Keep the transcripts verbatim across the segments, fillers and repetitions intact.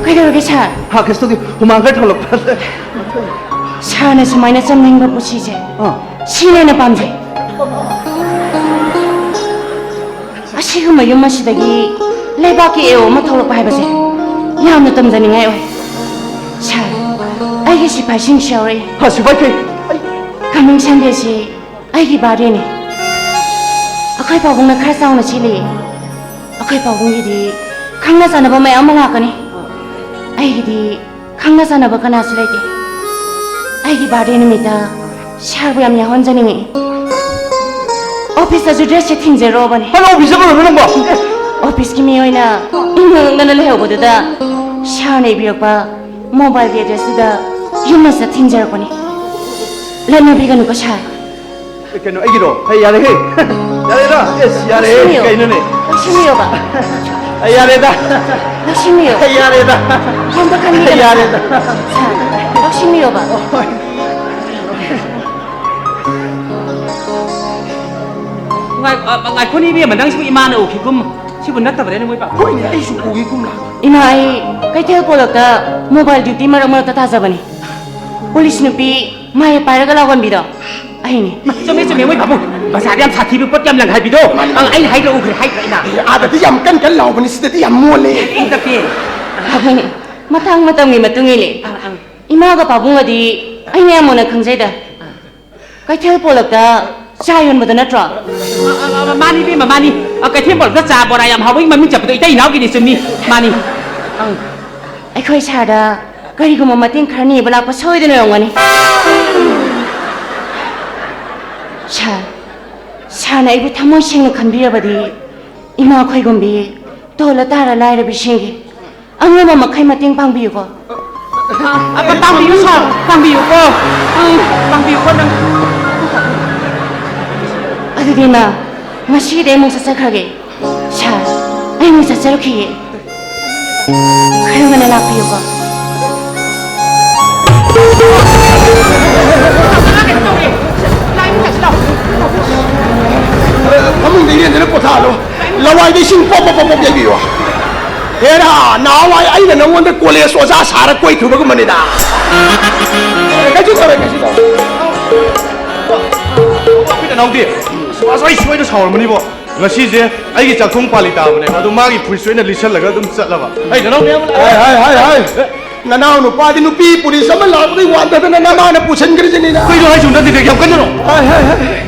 ꯀꯩꯗꯧꯔꯒꯦ ꯁꯥꯔ? ꯍꯥ, ꯀꯩꯁꯨ ꯇꯧꯗꯦ꯫ ꯍꯨꯃꯥꯡ ꯈꯔ ꯊꯣꯛꯂꯛꯄ꯫ ꯁꯥꯔꯅ ꯁꯨꯃꯥꯏꯅ ꯆꯝꯅꯤꯡꯕ ꯄꯨꯟꯁꯤꯁꯦ, ꯑꯥ꯫ ꯁꯤꯅ ꯍꯦꯟꯅ ꯄꯥꯝꯖꯩ꯫ ꯑꯁꯤꯒꯨꯝꯕ ꯌꯨꯝ ꯑꯁꯤꯗꯒꯤ ꯂꯩꯕꯥꯛꯀꯤ ꯑꯦꯋꯣ ꯑꯃ ꯊꯣꯛꯂꯛꯄ ꯍꯥꯏꯕꯁꯦ ꯌꯥꯝꯅ ꯇꯝꯖꯅꯤꯡꯉꯥꯏ ꯑꯣꯏ꯫ ꯁꯥꯔ, ꯑꯩꯒꯤ ꯁꯤꯐꯥꯏꯁꯤꯡꯁꯨ ꯌꯥꯎꯔꯛꯏ꯫ ꯍꯥ, ꯁꯤꯐꯥꯏ ꯀꯩ? ꯑꯩ ꯀꯃꯤꯡ ꯁꯟꯗꯦꯁꯤ ꯑꯩꯒꯤ ꯕꯥꯔꯗꯦꯅꯤ꯫ ꯑꯩꯈꯣꯏ ꯄꯥꯕꯨꯡꯅ ꯈꯔ ꯆꯥꯎꯅ ꯁꯤꯜꯂꯤ꯫ ꯑꯩꯈꯣꯏ ꯄꯥꯕꯨꯡꯒꯤꯗꯤ ꯈꯪꯅ ꯆꯥꯟꯅꯕ ꯃꯌꯥꯝ ꯑꯃ ꯂꯥꯛꯀꯅꯤ꯫ ꯑꯩꯒꯤꯗꯤ ꯈꯪꯅ ꯆꯥꯟꯅꯕ ꯀꯅꯥꯁꯨ ꯂꯩꯇꯦ꯫ ꯑꯩꯒꯤ ꯕꯥꯔꯗꯦ ꯅꯨꯃꯤꯠꯇ ꯁꯥꯔꯕꯨ ꯌꯥꯝ ꯌꯥꯎꯍꯟꯖꯅꯤꯡꯉꯤ꯫ ꯑꯣꯐꯤꯁꯇꯁꯨ ꯗ꯭ꯔꯦꯁꯁꯦ ꯊꯤꯟꯖꯔꯣꯕꯅꯦ꯫ ꯍꯜꯂꯣ, ꯑꯣꯐꯤꯁ ꯆꯠꯂꯨꯔꯕ ꯅꯪꯕꯣ? ꯑꯣꯐꯤꯁꯇ ꯃꯤꯑꯣꯏꯅ ꯏꯪꯅ ꯏꯪꯅꯅ ꯂꯩꯍꯧꯕꯗꯨꯗ ꯁꯥꯔꯅ ꯏꯕꯤꯔꯛꯄ ꯃꯣꯕꯥꯏꯜꯒꯤ ꯑꯦꯗ꯭ꯔꯦꯁꯇꯨꯗ ꯌꯨꯝ ꯑꯁꯤꯗ ꯊꯤꯟꯖꯔꯛꯄꯅꯤ꯫ ꯂꯠꯅꯕꯤꯒꯅꯨꯀꯣ ꯁꯥꯔ꯫ ꯑꯦ, ꯀꯩꯅꯣ, ꯑꯩꯒꯤꯔꯣ? ꯍꯩ, ꯌꯥꯔꯦꯍꯦ꯫ ꯌꯥꯔꯦꯗ꯫ ꯑꯦꯁ, ꯌꯥꯔꯦꯍꯦ꯫ ꯂꯧꯁꯤꯟꯕꯤꯌꯨ꯫ ꯀꯩꯅꯣꯅꯦ? ꯂꯧꯁꯤꯟꯕꯤꯌꯣꯕ꯫ ꯑꯩ ꯌꯥꯔꯦꯗ꯫ ꯂꯧꯁꯤꯟꯕꯤꯌꯨ꯫ ꯑꯩ ꯌꯥꯔꯦꯗ꯫ ꯀꯩꯝꯇ ꯈꯟꯕꯤꯒꯅꯨ, ꯑꯩ ꯌꯥꯔꯦꯗ꯫ ꯁꯥꯔ꯫ ꯂꯧꯁꯤꯟꯕꯤꯌꯣꯕ꯫ ꯉꯥꯏ-, ꯑ, ꯉꯥꯏꯈꯣꯅꯦ, ꯏꯕꯦꯝꯃ, ꯅꯪꯁꯤꯕꯨ ꯏꯃꯥꯅ ꯎꯈꯤꯒꯨꯝ꯫ ꯁꯤꯕꯨ ꯅꯠꯇꯕꯅꯦ, ꯅꯣꯏ ꯄꯥꯕꯨꯡ꯫ ꯍꯣꯏꯅꯦ, ꯑꯩꯁꯨ ꯎꯈꯤꯒꯨꯝ ꯂꯥꯛꯄ꯫ ꯏꯃꯥ, ꯑꯩ ꯀꯩꯊꯦꯜ ꯄꯣꯂꯛꯇ ꯃꯣꯕꯥꯏꯜ ꯗ꯭ꯌꯨꯇꯤ ꯃꯔꯛ ꯃꯔꯛꯇ ꯇꯥꯖꯕꯅꯤ꯫ ꯄꯨꯂꯤꯁ ꯅꯨꯄꯤ ꯃꯥꯏ ꯄꯥꯏꯔꯒ ꯂꯥꯎꯒꯟꯕꯤꯗꯣ ꯑꯩꯅꯦ꯫ ꯆꯨꯝꯃꯦ, ꯆꯨꯝꯃꯦ, ꯃꯣꯏ ꯄꯥꯕꯨꯡ꯫ ꯕꯖꯥꯔꯗ ꯌꯥꯝ ꯁꯥꯊꯤꯕ ꯄꯣꯠ ꯌꯥꯝ ꯂꯪ ꯍꯥꯏꯕꯤꯗꯣ꯫ ꯃꯥꯅꯤ, ꯃꯥꯅꯤ꯫ ꯑꯪ, ꯑꯩꯅ ꯍꯥꯏꯗ꯭ꯔꯣ, ꯎꯈ꯭ꯔꯦ, ꯍꯥꯏꯗ꯭ꯔꯣ ꯑꯩꯅ? ꯑꯦ, ꯑꯥꯗꯗꯤ ꯌꯥꯝ ꯀꯟ ꯀꯟ ꯂꯥꯎꯕꯅꯤ, ꯁꯤꯗꯗꯤ ꯌꯥꯝ ꯃꯣꯜꯂꯦ꯫ ꯏꯪ ꯇꯞꯄꯤ꯫ ꯄꯥꯕꯨꯡ, ꯃꯇꯥꯡ ꯃꯇꯝꯒꯤ ꯃꯇꯨꯡ ꯏꯜꯂꯦ꯫ ꯑꯪ, ꯑꯪ꯫ ꯏꯃꯥꯒ ꯄꯥꯕꯨꯡꯒꯗꯤ ꯑꯩꯅ ꯌꯥꯝ ꯃꯨꯟꯅ ꯈꯪꯖꯩꯗ꯫ ꯀꯩꯊꯦꯜ ꯄꯣꯂꯛꯇ ꯆꯥ ꯌꯣꯟꯕꯗꯣ ꯅꯠꯇ꯭ꯔꯣ? ꯑ, ꯑ, ꯑ, ꯃꯥꯅꯤ ꯏꯕꯦꯝꯃ, ꯃꯥꯅꯤ꯫ ꯑ, ꯀꯩꯊꯦꯜ ꯄꯣꯂꯛꯇ ꯆꯥ ꯕꯣꯔꯥ ꯌꯥꯝ ꯍꯥꯎꯕꯒꯤ ꯃꯃꯤꯡ ꯆꯠꯄꯗꯣ ꯏꯇꯩ ꯏꯅꯥꯎꯒꯤꯅꯤ, ꯆꯨꯝꯃꯤ꯫ ꯃꯥꯅꯤ꯫ ꯑꯪ꯫ ꯑꯩꯈꯣꯏ ꯁꯥꯔꯗ ꯀꯔꯤꯒꯨꯝꯕ ꯃꯇꯦꯡ ꯈꯔ ꯅꯤꯕ ꯂꯥꯛꯄ ꯁꯣꯏꯗꯅ ꯑꯣꯏꯔꯝꯒꯅꯤ꯫ ꯁꯥꯔ, ꯁꯥꯔꯅ ꯑꯩꯕꯨ ꯊꯃꯣꯏ ꯁꯦꯡꯅ ꯈꯟꯕꯤꯔꯕꯗꯤ ꯏꯃꯥ ꯈꯣꯏꯒꯨꯝꯕꯤ ꯇꯣꯜꯂ ꯇꯥꯔ ꯂꯥꯏꯔꯕꯤꯁꯤꯡꯒꯤ ꯑꯉꯝꯕ ꯃꯈꯩ ꯃꯇꯦꯡ ꯄꯥꯡꯕꯤꯌꯨꯀꯣ꯫ ꯑ, ꯑ, ꯄꯥꯡꯕꯤꯌꯨ, ꯁꯥꯔ, ꯄꯥꯡꯕꯤꯌꯨꯀꯣ꯫ ꯎꯝ, ꯄꯥꯡꯕꯤꯌꯨꯀꯣ ꯅꯪ꯫ ꯑꯗꯨꯗꯤ ꯏꯃꯥ, ꯉꯁꯤꯒꯤꯗꯤ ꯑꯩ ꯑꯃꯨꯛ ꯆꯠꯆꯈ꯭ꯔꯒꯦ꯫ ꯁꯥꯔ, ꯑꯩ ꯑꯃꯨꯛ ꯆꯠꯆꯔꯨꯈꯤꯒꯦ꯫ ꯈꯔ ꯉꯟꯅ ꯂꯥꯛꯄꯤꯌꯨꯀꯣ꯫ ꯐꯃꯨꯡꯗ ꯏꯔꯦꯟꯖꯅ ꯄꯣꯊꯥꯍꯜꯂꯣ꯫ ꯂꯋꯥꯏꯗ ꯏꯁꯤꯡ ꯄꯣꯞ ꯄꯣꯞ ꯄꯣꯞ ꯄꯣꯞ ꯌꯩꯕꯤꯌꯨ꯫ ꯍꯦꯔꯥ, ꯅꯍꯥꯟꯋꯥꯏ ꯑꯩꯅ ꯅꯪꯉꯣꯟꯗ ꯀꯣꯂꯦꯖ ꯑꯣꯖꯥ ꯁꯥꯔ ꯀꯣꯏꯈꯤꯕꯒꯨꯝꯕꯅꯤꯗ꯫ ꯀꯩꯁꯨ ꯇꯧꯔꯣꯏ, ꯀꯩꯁꯨ ꯇꯧꯔꯣꯏ꯫ ꯑꯩꯈꯣꯏ ꯅꯅꯥꯎꯗꯤ ꯁꯨꯡꯁꯣꯏ ꯁꯣꯏꯗ ꯁꯥꯎꯔꯝꯃꯅꯤꯕꯣ꯫ ꯉꯁꯤꯁꯦ ꯑꯩꯒꯤ ꯆꯥꯛꯊꯣꯡ ꯄꯥꯜꯂꯤ ꯇꯥꯕꯅꯦꯕ, ꯑꯗꯨ ꯃꯥꯒꯤ ꯐꯨꯔꯤꯠꯁꯨ ꯑꯩꯅ ꯂꯤꯠꯁꯜꯂꯒ ꯑꯗꯨꯝ ꯆꯠꯂꯕ꯫ ꯑꯩ ꯅꯅꯥꯎ ꯃꯌꯥꯝ ꯂꯥꯛꯑꯦ꯫ ꯍꯥꯏ, ꯍꯥꯏ, ꯍꯥꯏ, ꯍꯥꯏ꯫ ꯅꯅꯥꯎ ꯅꯨꯄꯥꯗꯤ ꯅꯨꯄꯤ ꯄꯨꯂꯤꯁ ꯑꯃ ꯂꯥꯛꯄꯗꯩ ꯋꯥꯟꯊꯗꯅ ꯅꯃꯥꯅ ꯄꯨꯁꯟꯈ꯭ꯔꯤꯁꯤꯅꯤꯅ꯫ ꯀꯩꯅꯣ ꯍꯥꯏꯁꯤꯕꯣ? ꯅꯠꯇꯦ, ꯌꯥꯝ ꯀꯟꯅꯅꯣ꯫ ꯍꯥꯏ, ꯍꯥꯏ, ꯍꯥꯏ꯫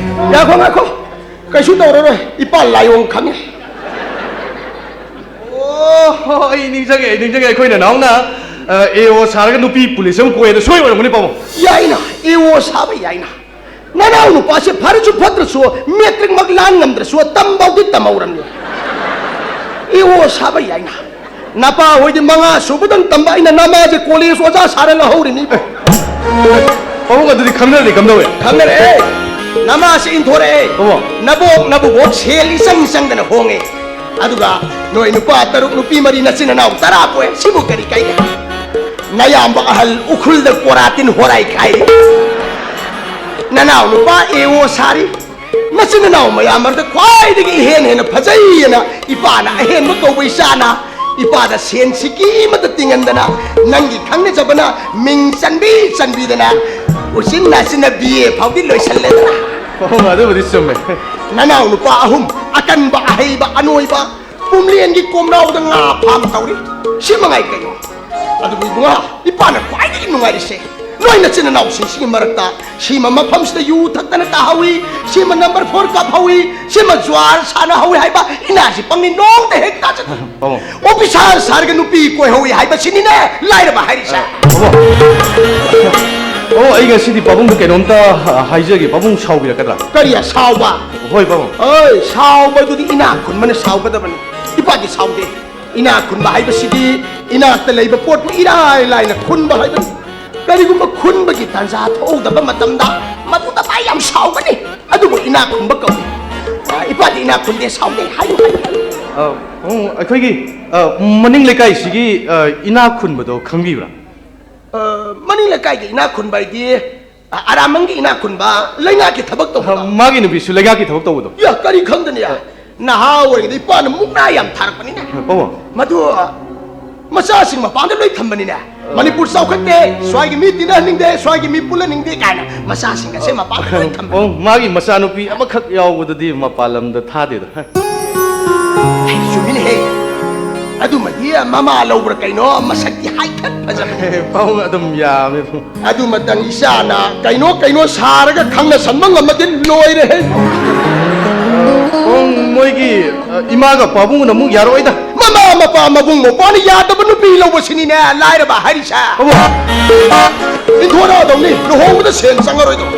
ꯉꯥꯏꯈꯣ, ꯉꯥꯏꯈꯣ꯫ ꯀꯩꯁꯨ ꯇꯧꯔꯔꯣꯏ꯫ ꯏꯄꯥ ꯂꯥꯏꯑꯣꯡ ꯈꯪꯉꯦ꯫ ꯑꯣ, ꯑꯩ ꯅꯤꯡꯁꯤꯡꯉꯦ, ꯑꯩ ꯅꯤꯡꯁꯤꯡꯉꯦ꯫ ꯑꯩꯈꯣꯏ ꯅꯅꯥꯎꯅ, ꯑ, ꯑꯦ ꯑꯣ ꯁꯥꯔꯒ ꯅꯨꯄꯤ ꯄꯨꯂꯤꯁ ꯑꯃ ꯀꯣꯏ, ꯑꯗꯣ ꯁꯣꯏ ꯑꯣꯏꯔꯝꯒꯅꯤ, ꯄꯥꯕꯨꯡ꯫ ꯌꯥꯏꯅ, ꯑꯦ ꯑꯣ ꯁꯥꯕ ꯌꯥꯏꯅ꯫ ꯅꯅꯥꯎ ꯅꯨꯄꯥꯁꯦ ꯐꯔꯁꯨ ꯐꯠꯇ꯭ꯔꯁꯨ ꯃꯦꯇ꯭ꯔꯤꯛꯃꯛ ꯂꯥꯟ ꯉꯝꯗ꯭ꯔꯁꯨ ꯇꯝꯐꯥꯎꯗꯤ ꯇꯝꯍꯧꯔꯝꯅꯤ꯫ ꯑꯦ ꯑꯣ ꯁꯥꯕ ꯌꯥꯏꯅ꯫ ꯅꯄꯥ ꯍꯣꯏꯗꯤ ꯃꯉꯥ ꯁꯨꯕꯗꯪ ꯇꯝꯕ, ꯑꯩꯅ ꯅꯃꯥꯁꯦ ꯀꯣꯂꯦꯖ ꯑꯣꯖꯥ ꯁꯥꯔ ꯂꯧꯍꯧꯔꯤꯅꯤ꯫ ꯄꯥꯕꯨꯡ, ꯑꯗꯨꯗꯤ ꯈꯪꯅꯔꯗꯤ ꯀꯝꯗꯧꯋꯦ? ꯈꯪꯅꯔꯦ꯫ ꯅꯃꯥꯁꯦ ꯏꯟꯊꯣꯔꯛꯑꯦ꯫ ꯑꯣ꯫ ꯅꯕꯣꯛ ꯅꯕꯨꯕꯣꯛ ꯁꯦꯜ ꯏꯆꯪ ꯆꯪꯗꯅ ꯍꯣꯡꯉꯦ꯫ ꯑꯗꯨꯒ ꯅꯣꯏ ꯅꯨꯄꯥ ꯇꯔꯨꯛ ꯅꯨꯄꯤ ꯃꯔꯤ ꯅꯆꯤꯟ ꯅꯅꯥꯎ ꯇꯔꯥ ꯄꯣꯛꯑꯦ꯫ ꯁꯤꯕꯨ ꯀꯔꯤ ꯀꯥꯏꯒꯦ? ꯅꯌꯥꯝꯕ ꯑꯍꯜ ꯎꯈ꯭ꯔꯨꯜꯗ ꯀꯣꯔꯥꯇꯤꯟ ꯍꯣꯔꯥꯏ ꯈꯥꯏꯔꯤ꯫ ꯅꯅꯥꯎ ꯅꯨꯄꯥ ꯑꯦ ꯑꯣ ꯁꯥꯔꯤ꯫ ꯅꯆꯤꯟ ꯅꯅꯥꯎ ꯃꯌꯥꯝ ꯃꯔꯛꯇ ꯈ꯭ꯋꯥꯏꯗꯒꯤ ꯏꯍꯦꯟ ꯍꯦꯟꯅ ꯐꯖꯩ ꯍꯥꯏꯅ ꯏꯄꯥꯅ ꯑꯍꯦꯟꯕ ꯀꯧꯕ ꯏꯆꯥꯅ ꯏꯄꯥꯗ ꯁꯦꯟ ꯁꯤꯀꯤ ꯑꯃꯠꯇ ꯇꯤꯡꯍꯟꯗꯅ ꯅꯪꯒꯤ ꯈꯪꯅꯖꯕꯅ ꯃꯤꯡ ꯆꯟꯕꯤ ꯆꯟꯕꯤꯗꯅ ꯎꯆꯤꯟ ꯅꯥꯆꯤꯟꯅ ꯕꯤ ꯑꯦ ꯐꯥꯎꯗꯤ ꯂꯣꯏꯁꯜꯂꯦꯗꯅ꯫ ꯑꯣ, ꯑꯗꯨꯕꯨꯗꯤ ꯆꯨꯝꯃꯦ꯫ ꯅꯅꯥꯎ ꯅꯨꯄꯥ ꯑꯍꯨꯝ, ꯑꯀꯟꯕ, ꯑꯍꯩꯕ, ꯑꯅꯣꯏꯕ, ꯄꯨꯝꯂꯦꯟꯒꯤ ꯀꯣꯝꯅꯥꯎꯗ ꯉꯥ ꯐꯥꯝ ꯇꯧꯔꯤ꯫ ꯁꯤ ꯃꯉꯥꯏ ꯀꯩꯅꯣ꯫ ꯑꯗꯨꯕꯨ ꯏꯕꯨꯡꯉꯣ, ꯏꯄꯥꯅ ꯈ꯭ꯋꯥꯏꯗꯒꯤ ꯅꯨꯡꯉꯥꯏꯔꯤꯁꯦ ꯅꯣꯏ ꯅꯆꯤꯟ ꯅꯅꯥꯎꯁꯤꯡꯁꯤꯒꯤ ꯃꯔꯛꯇ ꯁꯤꯃ ꯃꯐꯝꯁꯤꯗ ꯌꯨ ꯊꯛꯇꯅ ꯇꯥꯍꯧꯏ, ꯁꯤꯃ ꯅꯝꯕꯔ ꯐꯣꯔ ꯀꯥꯞꯍꯧꯏ, ꯁꯤꯃ ꯖꯨꯋꯥꯔ ꯁꯥꯟꯅꯍꯧꯏ ꯍꯥꯏꯕ ꯏꯅꯥꯁꯤ ꯄꯪꯅꯤ ꯅꯣꯡꯇ ꯍꯦꯛ ꯇꯥꯖꯗꯦ꯫ ꯄꯥꯕꯨꯡ꯫ ꯑꯣꯐꯤꯁꯥꯔ ꯁꯥꯔꯒ ꯅꯨꯄꯤ ꯀꯣꯏꯍꯧꯏ ꯍꯥꯏꯕꯁꯤꯅꯤꯅꯦ ꯂꯥꯏꯔꯕ ꯍꯥꯏꯔꯤꯁꯦ꯫ ꯄꯥꯕꯨꯡ꯫ ꯑꯣ, ꯑꯩ ꯉꯁꯤꯗꯤ ꯄꯥꯕꯨꯡꯗ ꯀꯩꯅꯣꯝꯇ, ꯑ, ꯍꯥꯏꯖꯒꯦ, ꯄꯥꯕꯨꯡ ꯁꯥꯎꯕꯤꯔꯛꯀꯗ꯭ꯔꯥ? ꯀꯔꯤ ꯁꯥꯎꯕ? ꯍꯣꯏ, ꯄꯥꯕꯨꯡ꯫ ꯑꯣꯏ, ꯁꯥꯎꯕꯗꯨꯗꯤ ꯏꯅꯥꯛ ꯈꯨꯟꯕꯅ ꯁꯥꯎꯒꯗꯕꯅꯤ꯫ ꯏꯄꯥꯗꯤ ꯁꯥꯎꯗꯦ꯫ ꯏꯅꯥꯛ ꯈꯨꯟꯕ ꯍꯥꯏꯕꯁꯤꯗꯤ ꯏꯅꯥꯛꯇ ꯂꯩꯕ ꯄꯣꯠꯄꯨ ꯏꯔꯥꯏ ꯂꯥꯏꯅ ꯈꯨꯟꯕ ꯍꯥꯏꯕꯅꯤ꯫ ꯀꯔꯤꯒꯨꯝꯕ ꯈꯨꯟꯕꯒꯤ ꯇꯥꯟꯖꯥ ꯊꯣꯛꯍꯧꯗꯕ ꯃꯇꯝꯗ ꯃꯗꯨꯗ ꯃꯥ ꯌꯥꯝ ꯁꯥꯎꯒꯅꯤ꯫ ꯑꯗꯨꯕꯨ ꯏꯅꯥꯛ ꯈꯨꯟꯕ ꯀꯧꯏ꯫ ꯑ, ꯏꯄꯥꯗꯤ ꯏꯅꯥꯛ ꯈꯨꯟꯗꯦ, ꯁꯥꯎꯗꯦ꯫ ꯍꯥꯏꯌꯨ, ꯍꯥꯏꯌꯨ, ꯍꯥꯏꯌꯨ꯫ ꯑ, ꯎꯝ, ꯑꯩꯈꯣꯏꯒꯤ, ꯑ, ꯃꯅꯤꯡ ꯂꯩꯀꯥꯏꯁꯤꯒꯤ, ꯑ, ꯏꯅꯥꯛ ꯈꯨꯟꯕꯗꯣ ꯈꯪꯕꯤꯕ꯭ꯔꯥ? ꯑ, ꯃꯅꯤꯡ ꯂꯩꯀꯥꯏꯒꯤ ꯏꯅꯥꯛ ꯈꯨꯟꯕ ꯍꯥꯏꯗꯤ, ꯑ, ꯑꯔꯥꯃꯪꯒꯤ ꯏꯅꯥꯛ ꯈꯨꯟꯕ, ꯂꯩꯉꯥꯛꯀꯤ ꯊꯕꯛ ꯇꯧꯕ꯫ ꯑ, ꯃꯥꯒꯤ ꯅꯨꯄꯤꯁꯨ ꯂꯩꯉꯥꯛꯀꯤ ꯊꯕꯛ ꯇꯧꯕꯗꯣ꯫ ꯌꯥ, ꯀꯔꯤ ꯈꯪꯗꯅ ꯌꯥ? ꯑ, ꯅꯍꯥ ꯑꯣꯏꯔꯤꯉꯩꯗ ꯏꯄꯥꯅ ꯃꯨꯛꯅꯥ ꯌꯥꯝ ꯊꯥꯔꯛꯄꯅꯤꯅꯦ꯫ ꯄꯥꯕꯨꯡ꯫ ꯃꯗꯨ ꯃꯆꯥꯁꯤꯡ ꯃꯄꯥꯟꯗ ꯂꯣꯏ ꯊꯝꯕꯅꯤꯅꯦ꯫ ꯃꯅꯤꯄꯨꯔ ꯆꯥꯎꯈꯠꯇꯦ, ꯁ꯭ꯋꯥꯏꯒꯤ ꯃꯤ ꯇꯤꯟꯅꯍꯟꯅꯤꯡꯗꯦ, ꯁ꯭ꯋꯥꯏꯒꯤ ꯃꯤ ꯄꯨꯜꯍꯟꯅꯤꯡꯗꯦ ꯀꯥꯏꯅ ꯃꯆꯥꯁꯤꯡ ꯑꯁꯦ ꯃꯄꯥꯟꯗ ꯂꯣꯏ ꯊꯝꯕ꯫ ꯑꯣ, ꯃꯥꯒꯤ ꯃꯆꯥꯅꯨꯄꯤ ꯑꯃꯈꯛ ꯌꯥꯎꯕꯗꯨꯗꯤ ꯃꯄꯥꯟ ꯂꯝꯗ ꯊꯥꯗꯦꯗ꯫ ꯍꯩ, ꯆꯨꯝꯃꯤꯅꯦꯍꯦ꯫ ꯑꯗꯨꯃꯗꯤ ꯃꯃꯥ ꯂꯧꯕ꯭ꯔꯥ ꯀꯩꯅꯣ, ꯃꯁꯛꯇꯤ ꯍꯥꯏꯐꯦꯠ ꯐꯖꯕꯅꯦ꯫ ꯄꯥꯕꯨꯡ, ꯑꯗꯨꯝ ꯌꯥꯝꯃꯦ꯫ ꯑꯗꯨꯃꯇꯪ ꯏꯆꯥꯅ ꯀꯩꯅꯣ ꯀꯩꯅꯣ ꯁꯥꯔꯒ ꯈꯪꯅ ꯁꯟꯕ ꯉꯝꯃꯗꯤ ꯂꯣꯏꯔꯦꯍꯦ꯫ ꯄꯥꯕꯨꯡ, ꯃꯣꯏꯒꯤ, ꯑ, ꯏꯃꯥꯒ ꯄꯥꯕꯨꯡꯅ ꯑꯃꯨꯛ ꯌꯥꯔꯛꯑꯣꯏꯗ꯫ ꯃꯃꯥ ꯃꯄꯥ ꯃꯕꯨꯡ ꯃꯧꯄ꯭ꯋꯥꯅ ꯌꯥꯗꯕ ꯅꯨꯄꯤ ꯂꯧꯕꯁꯤꯅꯤꯅꯦ ꯂꯥꯏꯔꯕ ꯍꯥꯏꯔꯤꯁꯦ꯫ ꯄꯥꯕꯨꯡ꯫ ꯏꯟꯊꯣꯔꯛꯑꯗꯧꯅꯤ, ꯂꯨꯍꯣꯡꯕꯗ ꯁꯦꯟ ꯆꯪꯉꯔꯣꯏꯗꯧꯅꯤ꯫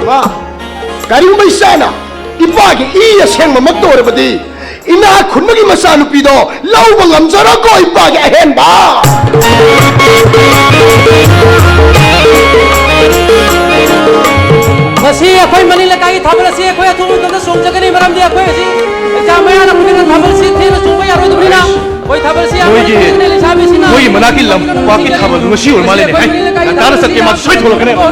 ꯏꯃꯥ, ꯀꯔꯤꯒꯨꯝꯕ ꯏꯆꯥꯅ ꯏꯄꯥꯒꯤ ꯏ ꯑꯁꯦꯡꯕꯃꯛꯇ ꯑꯣꯏꯔꯕꯗꯤ, ꯏꯅꯥꯛ ꯈꯨꯟꯕꯒꯤ ꯃꯆꯥꯅꯨꯄꯤꯗꯣ ꯂꯧꯕ ꯉꯝꯖꯔꯣꯀꯣ, ꯏꯄꯥꯒꯤ ꯑꯍꯦꯟꯕ꯫ ꯉꯁꯤ ꯑꯩꯈꯣꯏ ꯃꯅꯤꯡ ꯂꯩꯀꯥꯏꯒꯤ ꯊꯥꯕꯜ ꯑꯁꯤ ꯑꯩꯈꯣꯏ ꯑꯊꯨꯕ ꯃꯇꯝꯗ ꯆꯣꯡꯖꯒꯅꯤ, ꯃꯔꯝꯗꯤ ꯑꯩꯈꯣꯏ ꯍꯧꯖꯤꯛ ꯑꯦꯛꯖꯥꯝ ꯃꯌꯥ ꯅꯛꯄꯅꯤꯅ ꯊꯥꯕꯜꯁꯤ ꯊꯦꯡꯅ ꯆꯣꯡꯕ ꯌꯥꯔꯣꯏꯗꯕꯅꯤꯅ꯫ ꯑꯩꯈꯣꯏ ꯊꯥꯕꯜꯁꯤ ꯌꯥꯝ ꯃꯣꯏꯒꯤ, ꯃꯔꯨ ꯑꯣꯏꯅ ꯂꯩꯁꯥꯕꯤꯁꯤꯡꯅ ꯃꯣꯏꯒꯤ ꯃꯅꯥꯛꯀꯤ ꯂꯝꯄꯥꯛꯀꯤ ꯊꯥꯕꯜꯗꯨ ꯉꯁꯤ ꯑꯣꯏꯔ ꯃꯥꯜꯂꯦꯅꯦ꯫ ꯍꯩ, ꯉꯟꯇꯥꯅ ꯆꯠꯀꯦ, ꯃꯥꯁꯨ ꯁꯣꯏ ꯊꯣꯛꯂꯛꯀꯅꯦꯕ꯫